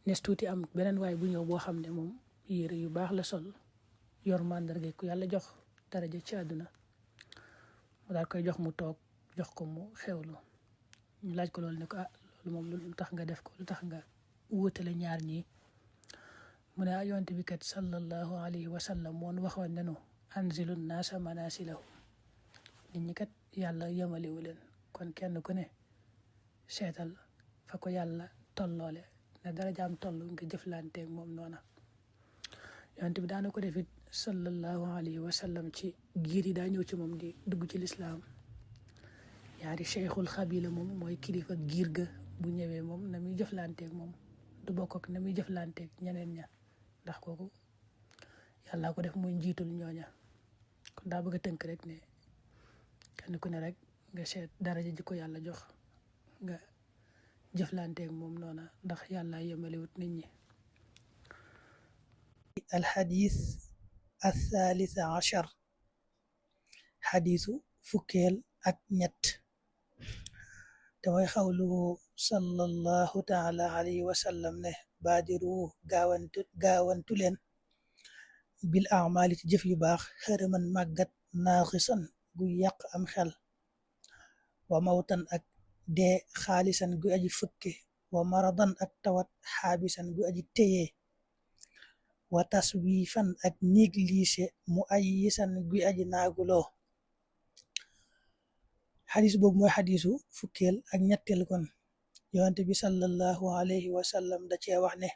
nes tuuti am beneen waay bu ñëw boo xam ne moom yére yu baax la sol yor màndarga ku yàlla jox daraja ci àdduna mu daal koy jox mu toog jox ko mu xewlu ñu laaj ko loolu ne ko loolu moom lu tax nga def ko lu tax nga wutale ñaar ñi mu ne yonent bi kat sallallahu alayhi wa sallam moon waxoon nenu anzilu naasa manasilahum nit ñi kat yàlla yemalewu leen kon kenn ku ne seetal fa ko yàlla tolloole ne darajaam toll nga jëflanteeg moom noona yonent bi daana ko defit sallallahu alayhi wa sallam ci giir yi daa ñëw ci moom di dugg ci lislaam ñaari cheikhul xabila moom mooy kilifa giir ga bu ñëwee moom na muy jëflanteeg moom du bokk ak na muy jëflanteeg ñeneen ña ndax kooku yàlla ko def muy njiitul ñooña kon daa bëgg a tënk rek ne kenn ku ne rek nga seet daraja ji ko yàlla jox nga jëflanteeg moom noona ndax yàlla yemalewut nit ñi alxadis althalith achar xadisu fukkeel ak ñett te mooy xawluhu sallallahu taala alayhi wa sallam ne baadiru gaawantu leen bil amali ci jëf yu baax xërëman màggat naaxisan gu yàq am xel wa mawtan ak dee xaalisan gu aji fëkke wa maradan ak tawat xaabisan gu aji téye wa taswifan ak négligé mu ay yisan gu aji naaguloo xadis boobu mooy xadisu fukkeel ak ñetteel kon yonent bi sallallahu alayhi wa sallam da cee wax ne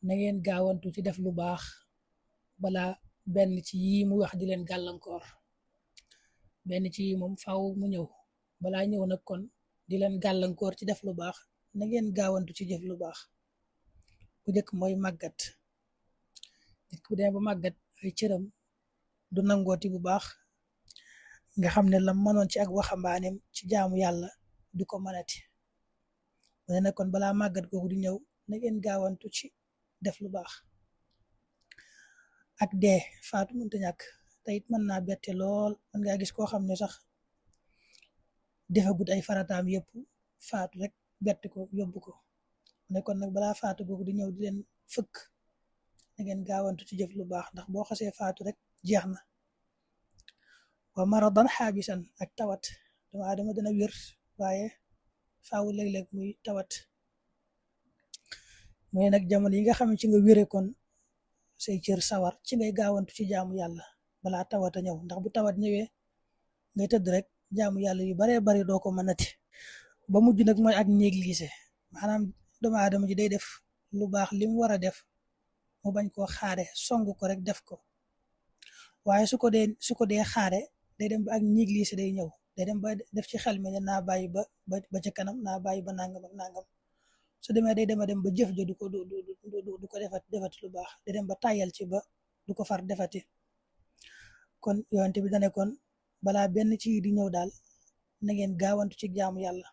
na ngeen gaawantu ci def lu baax balaa benn ci yii mu wax di leen gàllankoor benn ci yii moom faaw mu ñëw balaa ñëw nag kon di leen gàllankoor ci def lu baax na ngeen gaawantu ci jëf lu baax bu njëkk mooy màggat nit ku dee ba màggat ay cëram du nangooti bu baax nga xam ne la mënoon ci ak waxambaaneem ci jaamu yàlla du ko mënati mu ne nag kon balaa màggat googu di ñëw na ngeen gaawantu ci def lu baax ak dee faatu mënta ñàkk te it mën naa bette lool mën ngaa gis koo xam ne sax defagut ay farataam yëpp faatu rek bett ko yóbbu ko mu ne kon nag balaa faatu googu di ñëw di leen fëkk na ngeen gaawantu ci jëf lu baax ndax boo xasee faatu rek jeex na wa maradan xaabisan ak tawat doomu aadama dana wér waaye faaw léeg-léeg muy tawat mooy nag jamono yi nga xam ne ci nga wére kon say cër sawar ci ngay gaawantu ci jaamu yàlla balaa tawat a ñëw ndax bu tawat ñëwee ngay tëdd rek jaamu yàlla yu baree bari doo ko mënati ba mujj nag mooy ak négligé maanaam doomu aadama ji day def lu baax li mu war a def mu bañ koo xaare song ko rek def ko waaye su ko dee xaare day dem ba ak négligé day ñëw day dem ba def ci xel mi ne naa bàyyi ba ca kanam naa bàyyi ba nangam ak nangam su demee day dem ba jëf ja du ko defati lu baax day dem ba tàyyal ci ba du ko far defati kon yonent bi dane kon balaa benn ci di ñëw daal na ngeen gaawantu ci jaamu yàlla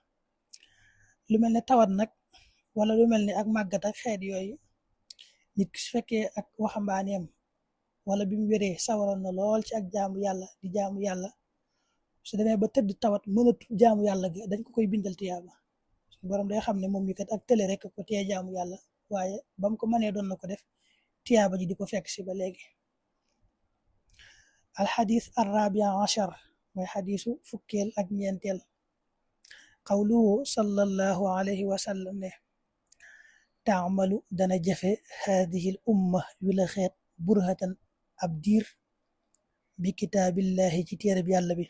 lu mel ne tawat nag wala lu mel ne ak màggat ak xeet yooyu nit ki su fekkee ak waxambaaneem wala bi mu wéree sawaroon na lool ci ak jaamu yàlla di jaamu yàlla su demee ba tëdd tawat mënatu jaamu yàlla ga dañ ko koy bindal tiyaaba borom day xam ne moom mi kat ak tële rek ko tee jaamu yàlla waaye bam ko mënee doon na ko def tiyaaba ji di ko fekk si ba léegi alxadis arrabia achar mooy xadisu fukkeel ak ñeenteel qawluhu sallallahu alayhi wa sallam ne taamalu dana jafe haadihi l umma yu la xeet burhatan ab diir bi kitaabillahi ci téereb yàlla bi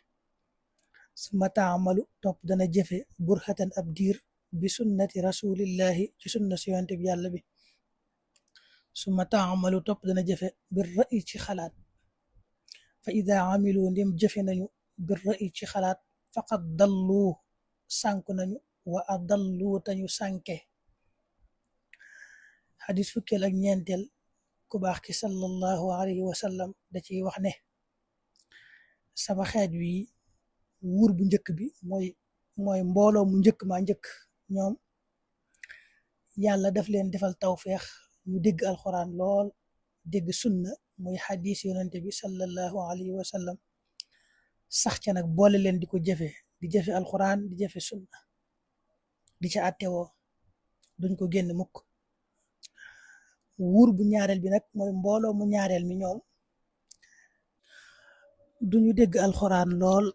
summa taamalu topp dana jafe burhatan ab diir bi sunnati rasulillahi ci sunna si yonent bi yàlla bi summa taamalu topp dana jafe bir ra'yi ci xalaat fa ida amilu ndim jëfe nañu bir ra'yi ci xalaat faqad dallu sànku nañu wa adallu tañu sànke xadis fukkeel ak ñeenteel ku baax ki sallallahu alayhi wa sallam da ciy wax ne sama xeet wi wuur bu njëkk bi mooy mbooloo mu njëkk maa njëkk ñoom yàlla daf leen defal tawfeex ñu dégg alxuraan lool dégg sunna muy xadis yonente bi sallallahu alayhi wa sallam sax ca nag boole leen di ko jëfe di jëfe alxuraan di jëfe sunna di ca attewoo duñ ko génn mukk wuur bu ñaareel bi nag mooy mbooloo mu ñaareel mi ñoom duñu dégg alxuraan lool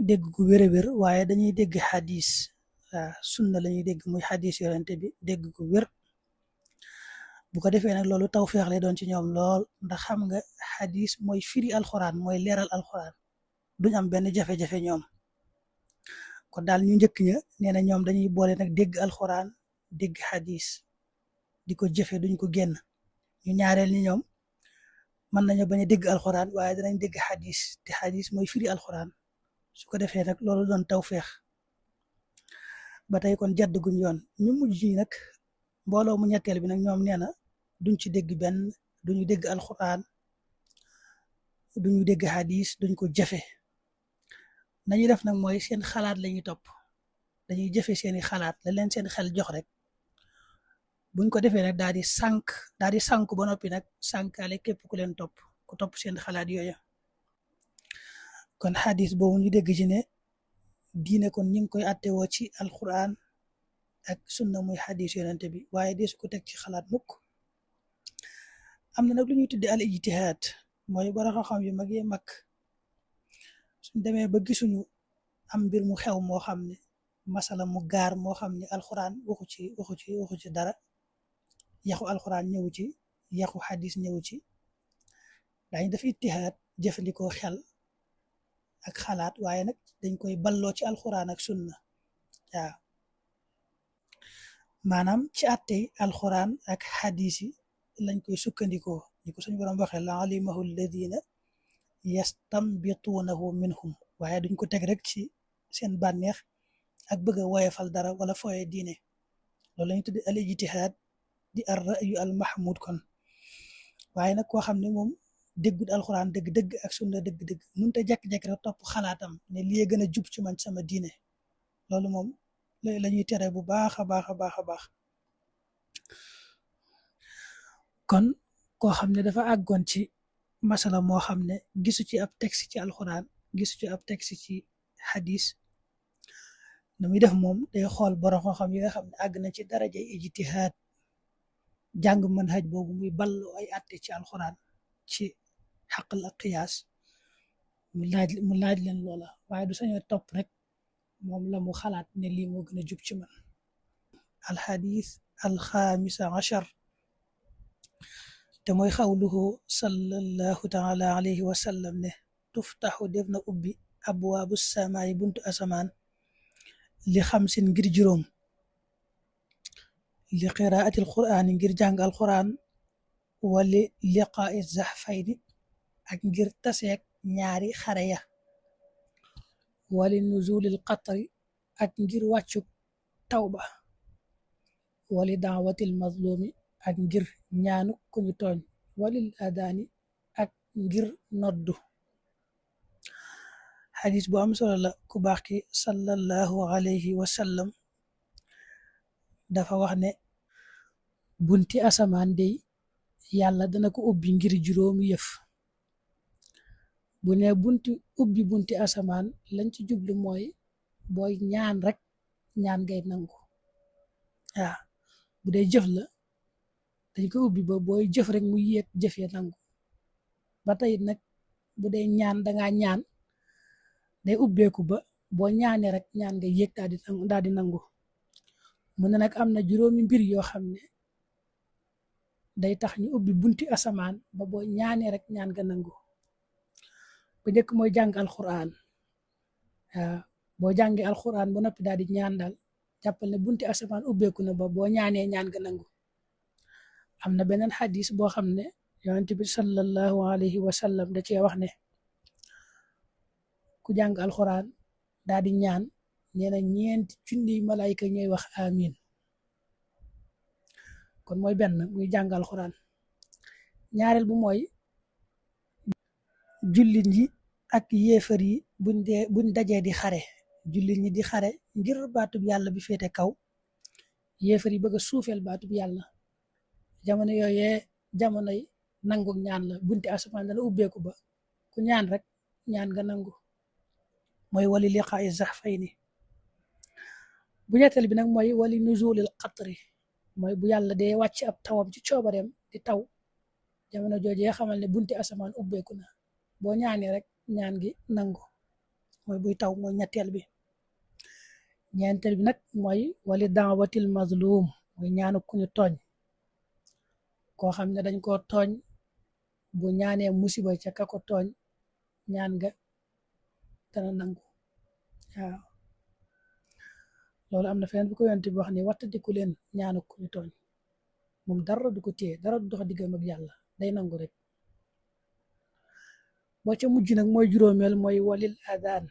dégg gu wér-wér waaye dañuy dégg xadis sunna lañuy dégg muy xadis yonente bi dégg gu wér bu ko defee nag loolu tawfeex lay doon ci ñoom lool ndax xam nga xadis mooy firi alxuraan mooy leeral alxuraan duñ am benn jafe-jafe ñoom kon daal ñu njëkk ña nee na ñoom dañuy boole nag dégg alxuraan dégg xadis di ko jëfe duñ ko génn ñu ñaareel ñi ñoom mën nañu bañ a dégg alxuraan waaye danañ dégg xadis te xadis mooy firi alxuraan su ko defee nag loolu doon tawfeex ba tey kon jadd guñ yoon ñu mujj ñi nag mbooloo mu ñetteel bi nag ñoom nee na duñ ci dégg benn duñu dégg alxuraan duñu dégg xadis duñ ko jëfe nañu def nag mooy seen xalaat lañuy topp dañuy jëfe seeni xalaat la leen seen xel jox rek buñ ko defee nag daal di sànku ba noppi nag sànkaale képp ku leen topp ku topp seen xalaat yooya kon xadis boobu ñu dégg ci ne diine kon ñu ngi koy attewoo ci alquran ak sunna muy xadis yonente bi waaye deesu ko teg ci xalaat mukk am na nag lu ñuy tudde al ijtihaad mooy bara xam-xam yu mag yee mag suñ demee ba gisuñu am mbir mu xew moo xam ne masala mu gaar moo xam ne alquran waxu ci dara yaxu alquran ñëwu ci yaxu xadis ñëwu ci daañu def ijtihaad jëfandikoo xel ak xalaat waaye nag dañ koy balloo ci alquran ak sunna waaw maanaam ci àttey alquran ak xadis yi lañ koy sukkandikoo ni ko suñu borom waxee la alimahu alladina yastambituunahu minhum waaye duñ ko teg rek ci seen bànneex ak bëgg a woyefal dara wala fooye diine loolu lañu tudde al ijtihaad di ar ra'yu al mahmud kon waaye nag koo xam ne moom déggut alxuraan dëgg-dëgg ak sunna dëgg-dëgg mënut a jekk-jekk rek topp xalaatam ne lii gën a jub ci man sama diine loolu moom la ñuy tere bu baax a baax a baax a baax kon koo xam ne dafa àggoon ci masala moo xam ne gisu ci ab texte ci alxuraan gisu ci ab texte ci xadis na muy def moom day xool borom xam-xam yi nga xam ne àgg na ci daraja ijtihaad jàng manhaj boobu muy ballu ay atte ci alxuraan ci xaqal ak qiyaas mu laaj leen loola waaye du sañoo topp rek moom la mu xalaat ne lii moo gën a jub ci man alxadis alxaamisa achar te mooy xawluhu sallallahu taala alayhi wa sallam ne tuftaxu def na ubbi abwaabu samaayi buntu asamaan li xamsin ngir juróom li qiraatil qur'aan ngir jàng alqur'aan wali liqaa'i zahfayni ak ngir taseek ñaari xare ya wali nuzulil qatri ak ngir wàccuk tawba wali daawatil mazlumi ak ngir ñaanu ku ñu tooñ walil adaani ak ngir noddu. xadis bu am solo la. ku baax ki sallallahu alayhi wa sallam dafa wax ne bunti asamaan dey yàlla dana ko ubbi ngir juróomi yëf. bu ne bunti asamaan lañ ci jublu mooy booy ñaan rek ñaan ngay nangu. waaw bu dee jëf la dañ ko ubbi ba booy jëf rek mu yéeg jëfee nangu. ba tey nag bu dee ñaan dangaa ñaan day ubbeeku ba boo ñaanee rek ñaan nga yéeg daal di nangu. mu ne nag am na juróomi mbir yoo xam ne day tax ñu ubbi bunti asamaan ba boo ñaanee rek ñaan nga nangu. bu njëkk mooy jàng alxuraan. waaw boo jàngee alxuraan ba noppi daal di ñaan daal jàppal ne bunti asamaan ubbeeku na ba boo ñaanee ñaan nga nangu. am na beneen xadis boo xam ne yonent bi sallallahu alayhi wa sallam da cee wax ne ku jàng alxuraan daal di ñaan nee na ñeenti junniy malaayika ñooy wax amin. kon mooy benn muy jàng alxuraan. ñaareel bu mooy jullit yi ak yéefar yi buñ dajee di xare. jullit ñi di xare ngir baatub yàlla bi féete kaw yéefar yi bëgg a suufeel baatub yàlla. jamono yooyee jamonoy nangu ñaan la bunti asamaan dana ubbeeku ba ku ñaan rek ñaan nga nangu. mooy wali liqaa'i zahfayni. bu ñetteel bi nag mooy wali nuzulil qatri mooy bu yàlla dee wàcc ab tawam ci coobareem di taw jamono joojee xamal ne bunti asamaan ubbeeku na boo ñaanee rek ñaan gi nangu. mooy buy taw mooy ñetteel bi. ñeenteel bi nag mooy wali daawatil mazlum mooy ñaanu ku ñu tooñ. koo xam ne dañ koo tooñ bu ñaanee musiba ca ka ko tooñ ñaan nga dana nangu. waaw loolu am na feneen bu ko yonent bi wax ne wattandiku leen ñaanu ku ñu tooñ moom dara du ko téye dara du dox diggam ak yàlla day nangu rek. boo ca mujj nag mooy juróomeel mooy walil adaan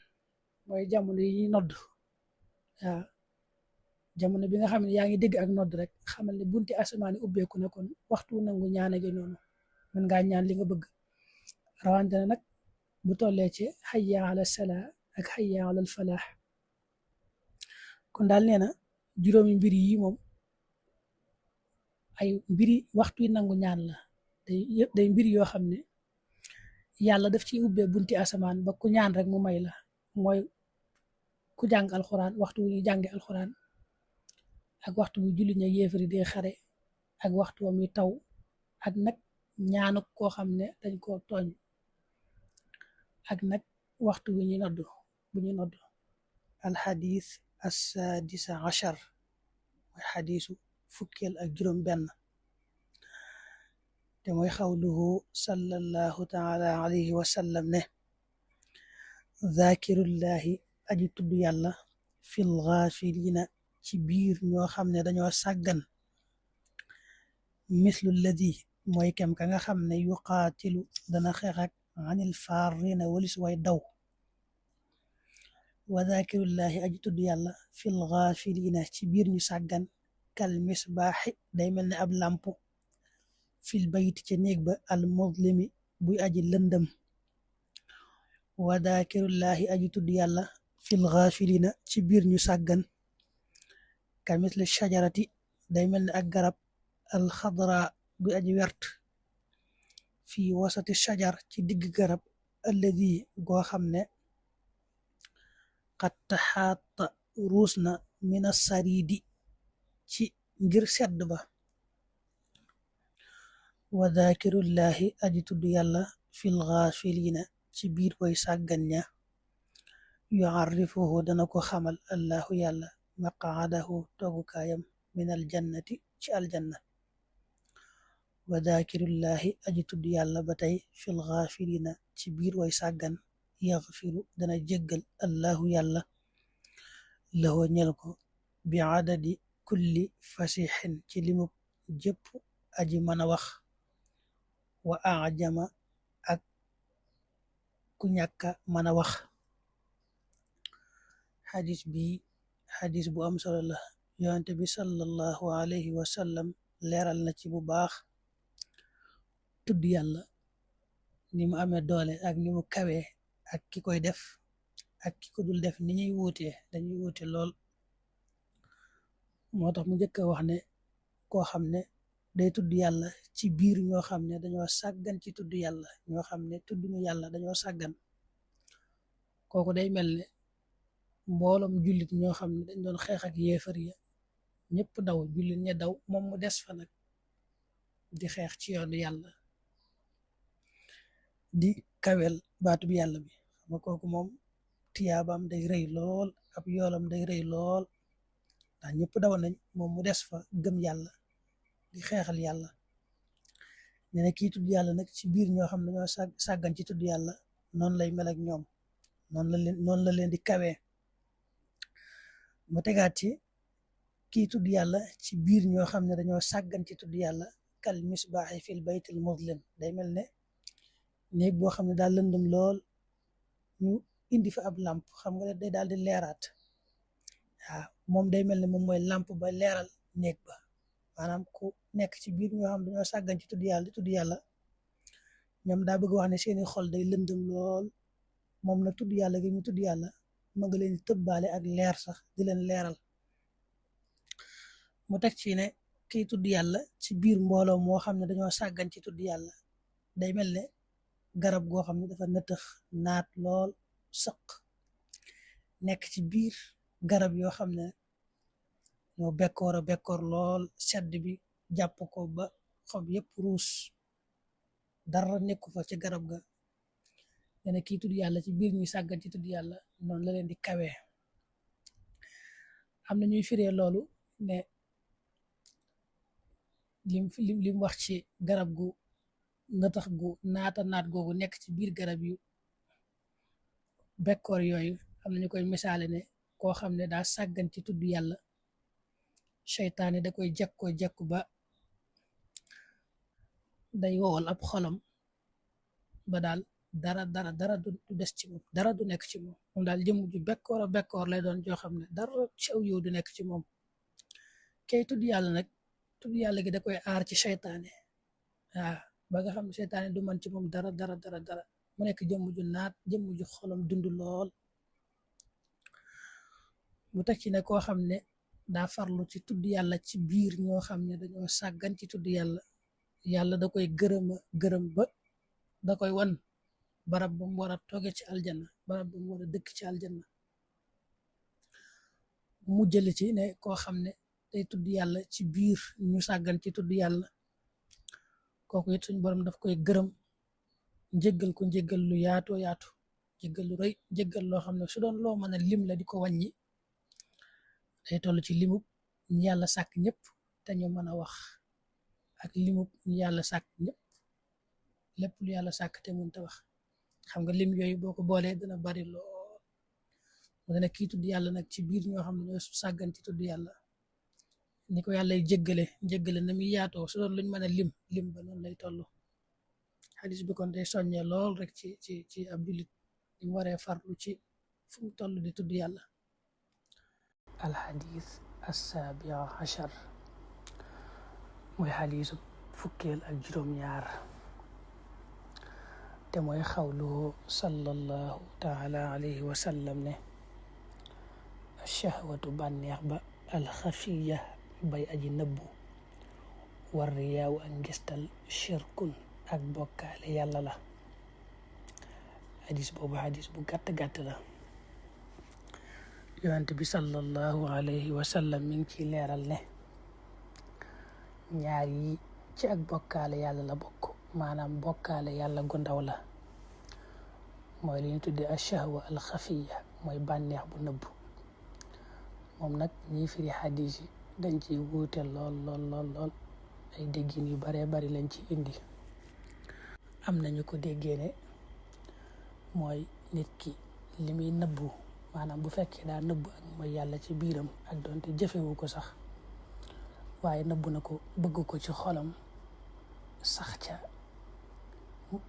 mooy jamono yi ñuy nodd. waaw jamono bi nga xam ne yaa ngi dégg ak nodd rek xamal ne bunti asamaan ubbeeku na kon waxtu nangu ñaan gi noonu mën ngaa ñaan li nga bëgg. rawante na nag bu tollee ci hayya ala salaa ak hayya ala falaax. kon daal nee na juróomi mbir yi moom ay mbiri waxtu nangu ñaan la. day mbir yoo xam ne yàlla daf ci ubbee bunti asamaan ba ku ñaan rek mu may la. mooy ku jàng alxuraan waxtu wu ñuy jànge alxuraan ak waxtu wu julli ña yéefari dee xare ak waxtu wa muy taw ak nag ñaanu koo xam ne dañ koo tooñ ak nag waxtu wu ñuy noddu bu ñu noddu. alxadis assadisa achar mooy xadisu fukkeel ak juróom benn te mooy xawluhu sallallahu taala alayhi wa sallam ne zakirullahi aji tudd yàlla fil gaafilina ci biir ñoo xam ne dañoo sàggan mislu lladi mooy kem ka nga xam ne yuqaatilu dana xeex ak anil faarina walis way daw. wa zakirullahi aji tudd yàlla fil gaafilina ci biir ñu sàggan kal misbaaxi day mel ne ab làmp fil bayti ca néeg ba al muzlimi buy aji lëndëm. wa zakirullahi aji tudd yàlla fil gaafilina ci biir ñu sàggan ka misli shajarati day mel ne ak garab alxadra bu aji wert fii wasati shajar ci digg garab alladi goo xam ne qad taxaata ruus na mina saridi ci ngir sedd ba. wa zakirullahi aji tudd yàlla fil gaafilina ci biir way sàggan ña yuarrifuhu dana ko xamal allahu yàlla maqaadahu toogukaayam min aljannati ci aljanna. wa zakirullahi aji tudd yàlla ba tey fil gaafilina ci biir way sàggan yaxfiru dana jéggal allahu yàlla lahoo ñel ko bi adadi kulli fasixin ci limub jëpp aji mën a wax wa ajama ak ku ñàkka mën a wax. xadis bi xadis bu am solo la. yonente bi sallallahu alayhi wa sallam leeral na ci bu baax tudd yàlla ni mu amee doole ak ni mu kawee ak ki koy def ak ki ko dul def ni ñuy wuutee dañuy wuute lool. moo tax mu njëkk a wax ne koo xam ne day tudd yàlla ci biir ñoo xam ne dañoo sàggan ci tudd yàlla, ñoo xam ne tudd ñu yàlla dañoo sàggan, kooku day mel ne mbooloom jullit ñoo xam ne dañ doon xeex ak yéefar ya ñëpp daw, jullit ña daw, moom mu des fa nag di xeex ci yoonu yàlla di kawel baatu bi yàlla bi. xam nga kooku moom tiyaabaam day rëy lool, ab yoolam day rëy lool, ndax ñëpp daw nañ moom mu des fa gëm yàlla di xeexal yàlla. nee na kii tudd yàlla nag ci biir ñoo xam ne dañoo sàggan ci tudd yàlla, noonu lay mel ak ñoom, noonu la leen di kawee. mu tegaat ci kii tudd yàlla ci biir ñoo xam ne dañoo sàggan ci tudd yàlla, kal misbaaxi fil baytil muzlim, day mel ne néeg boo xam ne daal lëndëm lool ñu indi fa ab làmp, xam nga day daal di leeraat. waaw moom day mel ne moom mooy làmp ba leeral néeg ba. maanaam ku nekk ci biir ñoo xam ne dañoo sàggan ci tudd yàlla di tudd yàlla, ñoom daa bëgg wax ne seeni xol day lëndëm lool, moom na tudd yàlla gi ñu tudd yàlla ma nga leen tëbbaale ak leer sax di leen leeral. mu teg ci ne kii tudd yàlla ci biir mbooloo moo xam ne dañoo sàggan ci tudd yàlla, day mel ne garab goo xam ne dafa nëtëx naat lool sëq, nekk ci biir garab yoo xam ne ñoo bekkoor lool, sedd bi jàpp ko ba xob yépp ruus, dara nekku fa ci garab ga. nee na kii tudd yàlla ci biir ñuy sàggan ci tudd yàlla noonu la leen di kawee. am na ñuy firee loolu ne lim wax ci garab gu nëtax gu naat googu nekk ci biir garab yu bekkoor yooyu, am na ñu koy misaale ne koo xam ne daa sàggan ci tudd yàlla, seytaane da koy jekku ba day wowal ab xolam ba daal dara du des ci moom, dara du nekk ci moom daal jëmm ju bekkoor lay doon joo xam ne dara cew yow du nekk ci moom. kay tudd yàlla nag, tudd yàlla gi da koy aar ci seytaane, waaw ba nga xam ne seytaane du man ci moom dara mu nekk jëmm ju naat, jëmm ju xolam dund lool. mu teg ci ne koo xam ne daa farlu ci tudd yàlla ci biir ñoo xam ne dañoo sàggan ci tudd yàlla, yàlla da koy gërëm ba da koy wan barab bu mu war a toge ci aljanna, barab bu mu war a dëkk ci aljanna. mu jële ci ne koo xam ne day tudd yàlla ci biir ñu sàggan ci tudd yàlla, kooku it suñ borom daf koy gërëm, njëggal ko njëggal lu yaatoo yaatu, njëggal lu rëy, njëggal loo xam ne su doon loo mën a lim la di ko wàññi, day toll ci limub ñu yàlla sàkk ñëpp te ñu mën a wax, ak limub ñu yàlla sàkk ñëpp, lépp lu yàlla sàkk te mënta wax. xam nga lim yooyu boo ko boolee dana bari lool. mu ne kii tudd yàlla nag ci biir ñoo xam ne ñoo sàggan ci tudd yàlla, ni ko yàlla jéggale na muy yaatoo, su doon luñ mën a lim ba noonu lay toll. xadis bi kon day soññee lool rek ci ab jullit ni mu waree farlu ci fu mu toll di tudd yàlla. alxadis assabia achar mooy xadisu fukkeel ak juróom-ñaar, te mooy xawluhu sallallahu taala alayhi wa sallam ne achahwatu bànneex ba alxafiya bay aji nëbbu, war riyaaw ak ngistal, shirkun ak bokkaale yàlla la. xadis boobu xadis bu gàtt la. yonent bi sallallahu alayhi wa sallam mi ngi ciy leeral ne ñaar yi ci ak bokkaale yàlla la bokk, maanaam bokkaale yàlla gu ndaw la, mooy li ñu tuddee ashahwa alxafiya, mooy bànneex bu nëbbu. moom nag ñii firi xadis yi dañ ciy wuute lool ay déggin yu baree bari lañ ci indi. am nañu ko déggee ne mooy nit ki li muy nëbbu maanaam bu fekkee daa nëbbu ak mooy yàlla ci biiram ak doonte jëfewu ko sax waaye nëbbu na ko bëgg ko ci xolam sax ca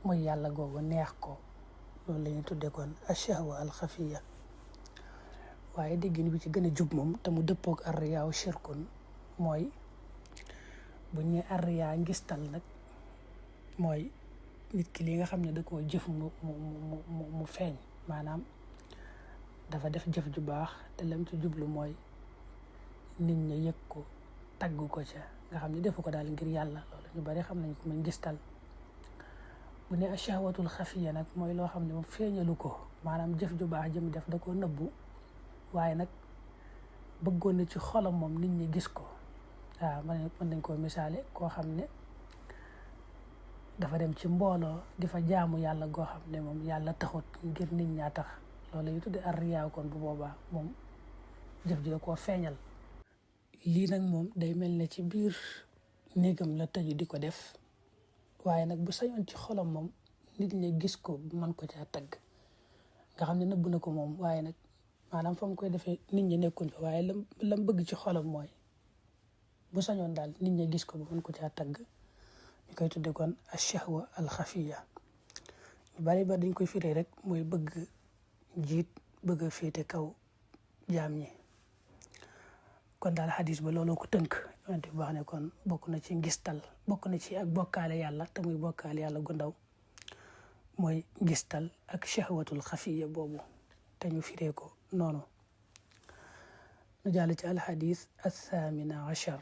mooy yàlla googu neex ko loolu la ñuy tudde kon ashahwa alxafiya waaye déggin bi ci gën a jub moom te mu dëppoog arriyaaw shirkun mooy bu ñu arriyaa ngistal nag mooy nit ki li nga xam ne da koo jëf mu feeñ maanaam dafa def jëf ju baax te lam ci jublu mooy nit ñi yëg ko tagg ko ca nga xam ne defu ko daal ngir yàlla loolu ñu bari xam nañ ko muy ngistal bu ne ashahwatul xafiya nag mooy loo xam ne moom feeñalu ko maanaam jëf ju baax jëm def da koo nëbbu waaye nag bëggoon na ci xolam moom nit ñi gis ko waaw mën nañ koo misaale koo xam ne dafa dem ci mbooloo di fa jaamu yàlla goo xam ne moom yàlla taxut ngir nit ñaa tax loolu yu tudde arriyaa kon bu boobaa moom jëf ji da koo feeñal lii nag moom day mel ne ci biir néegam la tëju di ko def waaye nag bu sañoon ci xolam moom nit ñi gis ko mën ko caa tagg nga xam ne nëbb na ko moom waaye nag maanaam fa mu koy defee nit ñi nekkuñ fa waaye lam bëgg ci xolam mooy bu sañoon daal nit ñi gis ko ba mën ko caa tagg ñu koy tudde kon ashahwa alxafiya ñu bari ba dañ koy firee rek mooy bëgg jiit bëgg a féete kaw jaam ñi kon daal xadis ba looloo ko tënk yonent bi wax ne kon bokk na ci ngistal bokk na ci ak bokkaale yàlla te muy bokkaale yàlla gu ndaw mooy ngistal ak shahwatul xafiya boobu te ñu firee ko noonu nu jàll ci alxadis athamina achar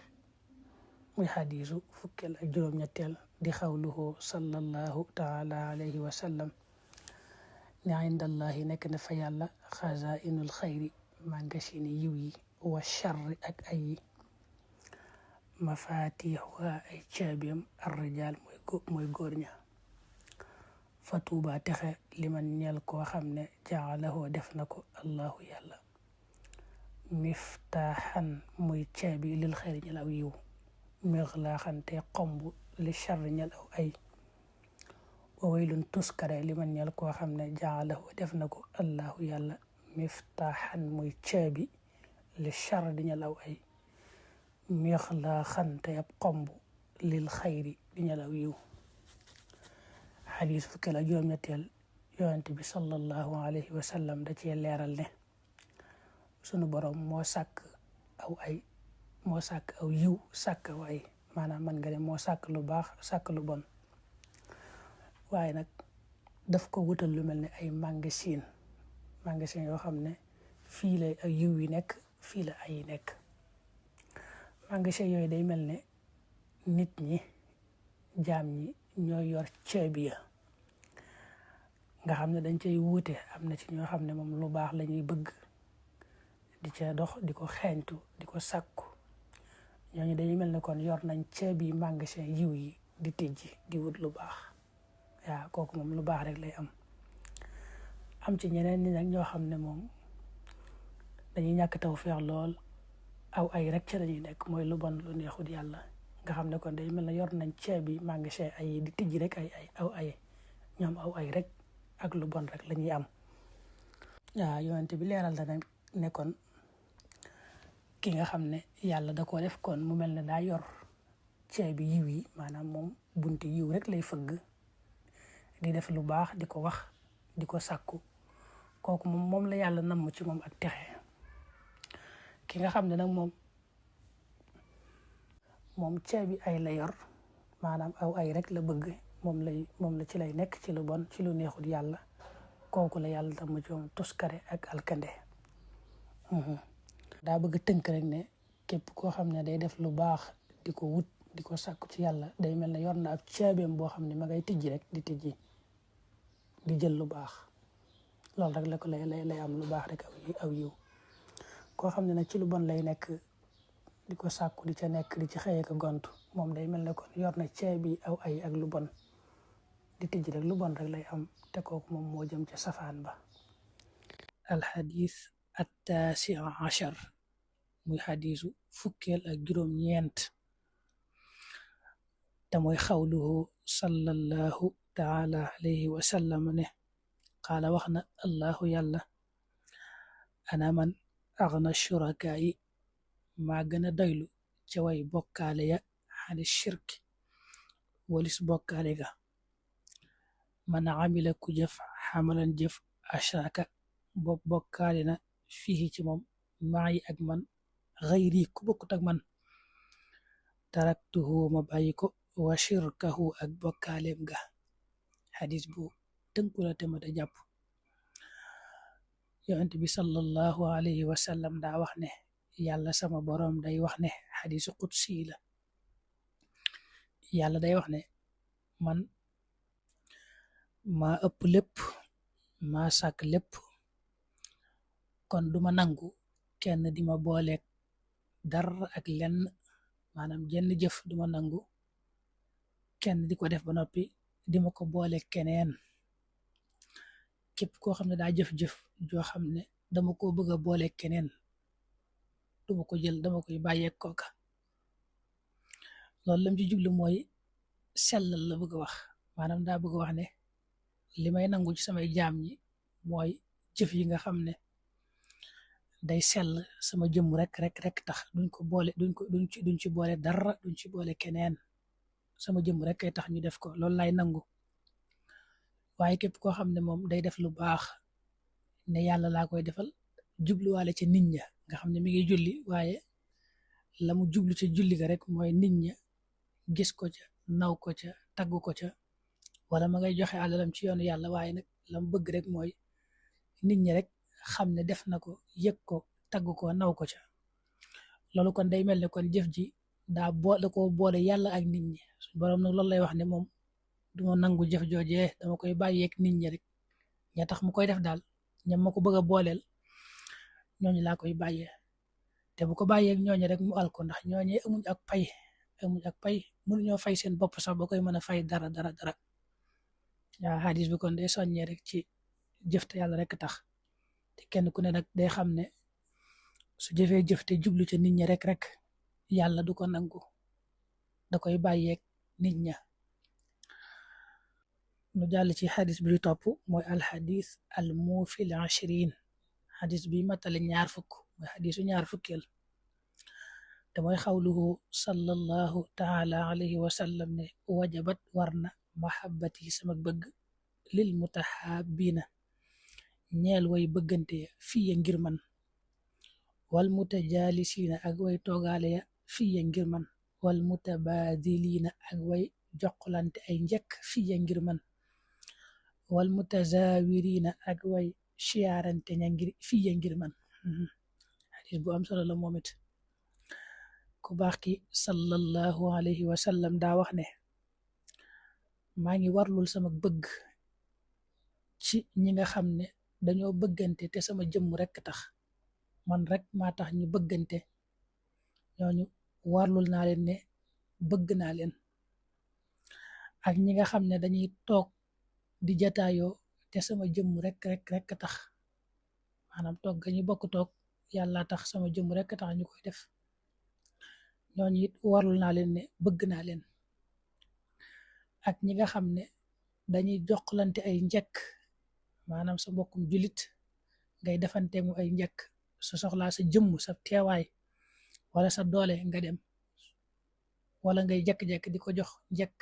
muy xadisu fukkeel ak juróom-ñetteel di xawluhu sallallahu taala alayhi wa sallam ne indallahi nekk na fa yàlla xazainul xayri màngasini yiw yi wa charri ak ay yi mafatixuha ay caabiyam arrijal mooy góor ña fa tuuba texe liman ñeel koo xam ne jaalahoo def na ko allahu yàlla miftaaxan muy caabi lil xayri ñel aw yiw mixlaaxante xomb li charri ñel aw ay wa waylun tuskare liman ñeel koo xam ne jaalahoo def na ko allahu yàlla miftaaxan muy caabi li charri di ñel aw ay mixlaaxante ab xomb lil xayri di ñel aw yiw xadis fukkeel ak juróom-ñetteel yonent bi sallallahu alayhi wa sallam da cee leeral ne sunu borom moo sàkk aw yiw sàkk aw ay maanaam man nga ne moo sàkk lu baax sàkk lu bon waaye nag daf ko wutal lu mel ne ay magasin yoo xam ne fii la ay yiw yi nekk fii la ay yi nekk magasin yooyu day mel ne nit ñi jaam ñi ñooy yor caabi ya nga xam ne dañ cay wuute am na ci ñoo xam ne moom lu baax la ñuy bëgg di ca dox di ko xeeñtu di ko sàkku ñooñu dañuy mel ne kon yor nañ caabi magasin yiw yi di tijji di wut lu baax waaw kooku moom lu baax rek lay am ci ñeneen ñi nag ñoo xam ne moom dañuy ñàkk tawfeex lool aw ay rek ca lañuy nekk mooy lu bon lu neexut yàlla nga xam ne kon day mel ne yor nañ caabi magasin ay di tijji rek aw ay ñoom aw ay rek ak lu bon rek la ñuy am waaw yonent bi leeral na nag ne kon ki nga xam ne yàlla da koo def kon mu mel ne daa yor caabi yiw yi maanaam moom bunti yiw rek lay fëgg di def lu baax di ko wax di ko sàkku kooku moom la yàlla namm ci moom ak texe ki nga xam ne nag moom caabi ay la yor maanaam aw ay rek la bëgg moom la ci lay nekk ci lu bon ci lu neexut yàlla kooku la yàlla namm ci moom tuskare ak alkande daa bëgg tënk rek ne képp koo xam ne day def lu baax di ko wut di ko sàkku ci yàlla day mel ne yor na ab caabeem boo xam ne ma ngay tijji rek di tijji di jël lu baax loolu rek la ko lay am lu baax rek aw yiw koo xam ne nag ci lu bon lay nekk di ko sàkku di ca nekk di ci xëyee ko gont moom day mel ne kon yor na caabi aw ay ak lu bon di tijji rek lu bon rek lay am te kooku moom moo jëm ca safaan ba alxadis attaasi achar muy xadisu fukkeel ak juróom-ñeent te mooy xawluhu sallallahu taala alayhi wa sallam ne qaala wax na allahu yàlla ana man agna shurakaa yi maa gën a doylu ca way bokkaale ya xani shirk walis bokkaale ga man amila ku jëf xamalan jëf ashraka bopp bokkaale na fii ci moom maa yi ak man xayri ku bokkut ak man taraktuhu ma bàyyi ko wa shirkahu ak bokkaaleem ga xadis bu tënku la te mata jàpp yonent bi sallallahu alayhi wa sallam daa wax ne yàlla sama boroom day wax ne xadisu qudsi la yàlla day wax ne man maa ëpp lépp maa sàkk lépp kon duma nangu kenn di ma booleeg dara ak lenn maanaam jenn jëf duma nangu kenn di ko def ba noppi di ma ko booleeg keneen képp koo xam ne daa jëf-jëf joo xam ne dama ko bëgg a booleeg keneen duma ko jël dama koy bàyyeeg kooka loolu lam ci jublu mooy sellal la bëgg a wax maanaam daa bëgg a wax ne li may nangu ci samay jaam ñi mooy jëf yi nga xam ne day sell sama jëmm rek tax duñ ko boole duñ ci boole dara duñ ci boole keneen sama jëmm rek kay tax ñu def ko loolu lay nangu waaye képp koo xam ne moom day def lu baax ne yàlla laa koy defal jubluwaale ca nit ña nga xam ne mi ngi julli waaye la mu jublu ca julli ga rek mooy nit ña gis ko ca naw ko ca tagg ko ca wala ma ngay joxe àlalam ci yoonu yàlla waaye nag la mu bëgg rek mooy nit ñi rek xam ne def na ko yëg ko tagg ko naw ko ca loolu kon day mel ne kon jëf ji da ko boole yàlla ak nit ñi suñ boroom nag loolu lay wax ne moom duma nangu jëf joojee dama koy bàyyeeg nit ñi rek ña tax mu koy def daal ñam ma ko bëgg a booleel ñooñu laa koy bàyyee te bu ko bàyyeeg ñooñu rek mu al ko ndax ñooñee amuñ ak pay mënuñoo fay seen bopp sax ba koy mën a fay dara waaw xadis bi kon day soññee rek ci jëf te yàlla rek tax te kenn ku ne nag day xam ne su jëfee jëf te jublu ca nit ñi rek yàlla du ko nangu da koy bàyyeeg nit ña nu jàll ci xadis bi di topp mooy alxadis al muufil ashrin xadis bi matale ñaar fukk mooy xadisu ñaar fukkeel te mooy xawluhu sallallahu taala alayhi wa sallam ne wajabat war na mahabbati sama bëgg lil mutahabina ñeel way bëggante ya fiye ngir man wal mutajalisina ak way toogaale ya fiye ngir man wal mutabadilina ak way joxlante ay njëkk fiye ngir man wal mutazawirina ak way siyaarante ña ngir fiye ngir man xadis bu am solo la moom it ku baax ki sallallahu alayhi wa sallam daa wax ne maa ngi warlul sama bëgg ci ñi nga xam ne dañoo bëggante te sama jëmm rek tax man rek maa tax ñu bëggante ñooñu warlul naa leen ne bëgg naa leen ak ñi nga xam ne dañuy toog di jataayoo te sama jëmm rek tax maanaam toog ga ñu bokk toog yàlla tax sama jëmm rek tax ñu koy def ñooñu it warlul naa leen ne bëgg naa leen ak ñi nga xam ne dañuy joxlante ay njëkk maanaam sa mbokkum julit ngay defante mu ay njëkk sa soxlaa sa jëmm sa teewaay wala sa doole nga dem wala ngay jekk-jekk di ko jox njëkk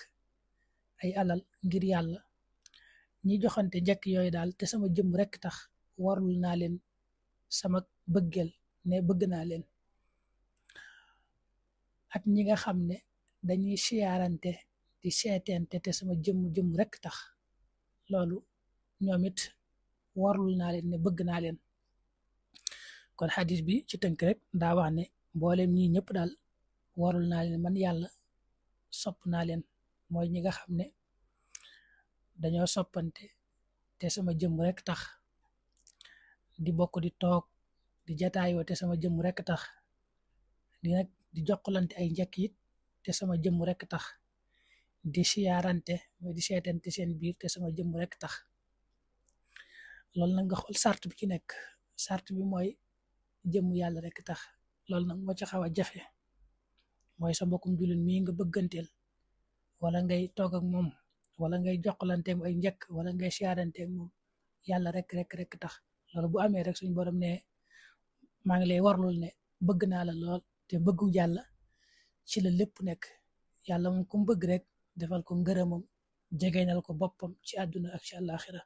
ay alal ngir yàlla ñi joxante njëkk yooyu daal te sama jëmm rek tax warul naa leen sama bëggeel ne bëgg naa leen ak ñi nga xam ne dañuy siyaarante di seetente te sama jëmm rek tax loolu ñoom it warul naa leen ne bëgg naa leen kon xadis bi ci tënk rek daa wax ne mboolem ñi ñëpp daal warul naa leen man yàlla sopp naa leen mooy ñi nga xam ne dañoo soppante te sama jëmm rek tax di bokk di toog di jataayoo te sama jëmm rek tax di jokkalante ay njëkk it te sama jëmm rek tax di siyaarante mooy di seetante seen biir te sama jëmm rek tax loolu nag nga xool sart bi ci nekk sart bi mooy jëmm yàlla rek tax loolu nag moo ci xaw a jafe mooy sa mbokkum jullit mii nga bëgganteel wala ngay toog ak moom wala ngay jokkalanteeg ay njëkk wala ngay siyaaranteeg moom yàlla rek tax loolu bu amee rek suñu borom ne maa ngi lay warlul ne bëgg naa la lool te bëggu yàlla ci la lépp nekk yàlla moom ku mu bëgg rek defal ko ngërëmam jegeñal ko boppam ci àdduna ak ci àllaaxira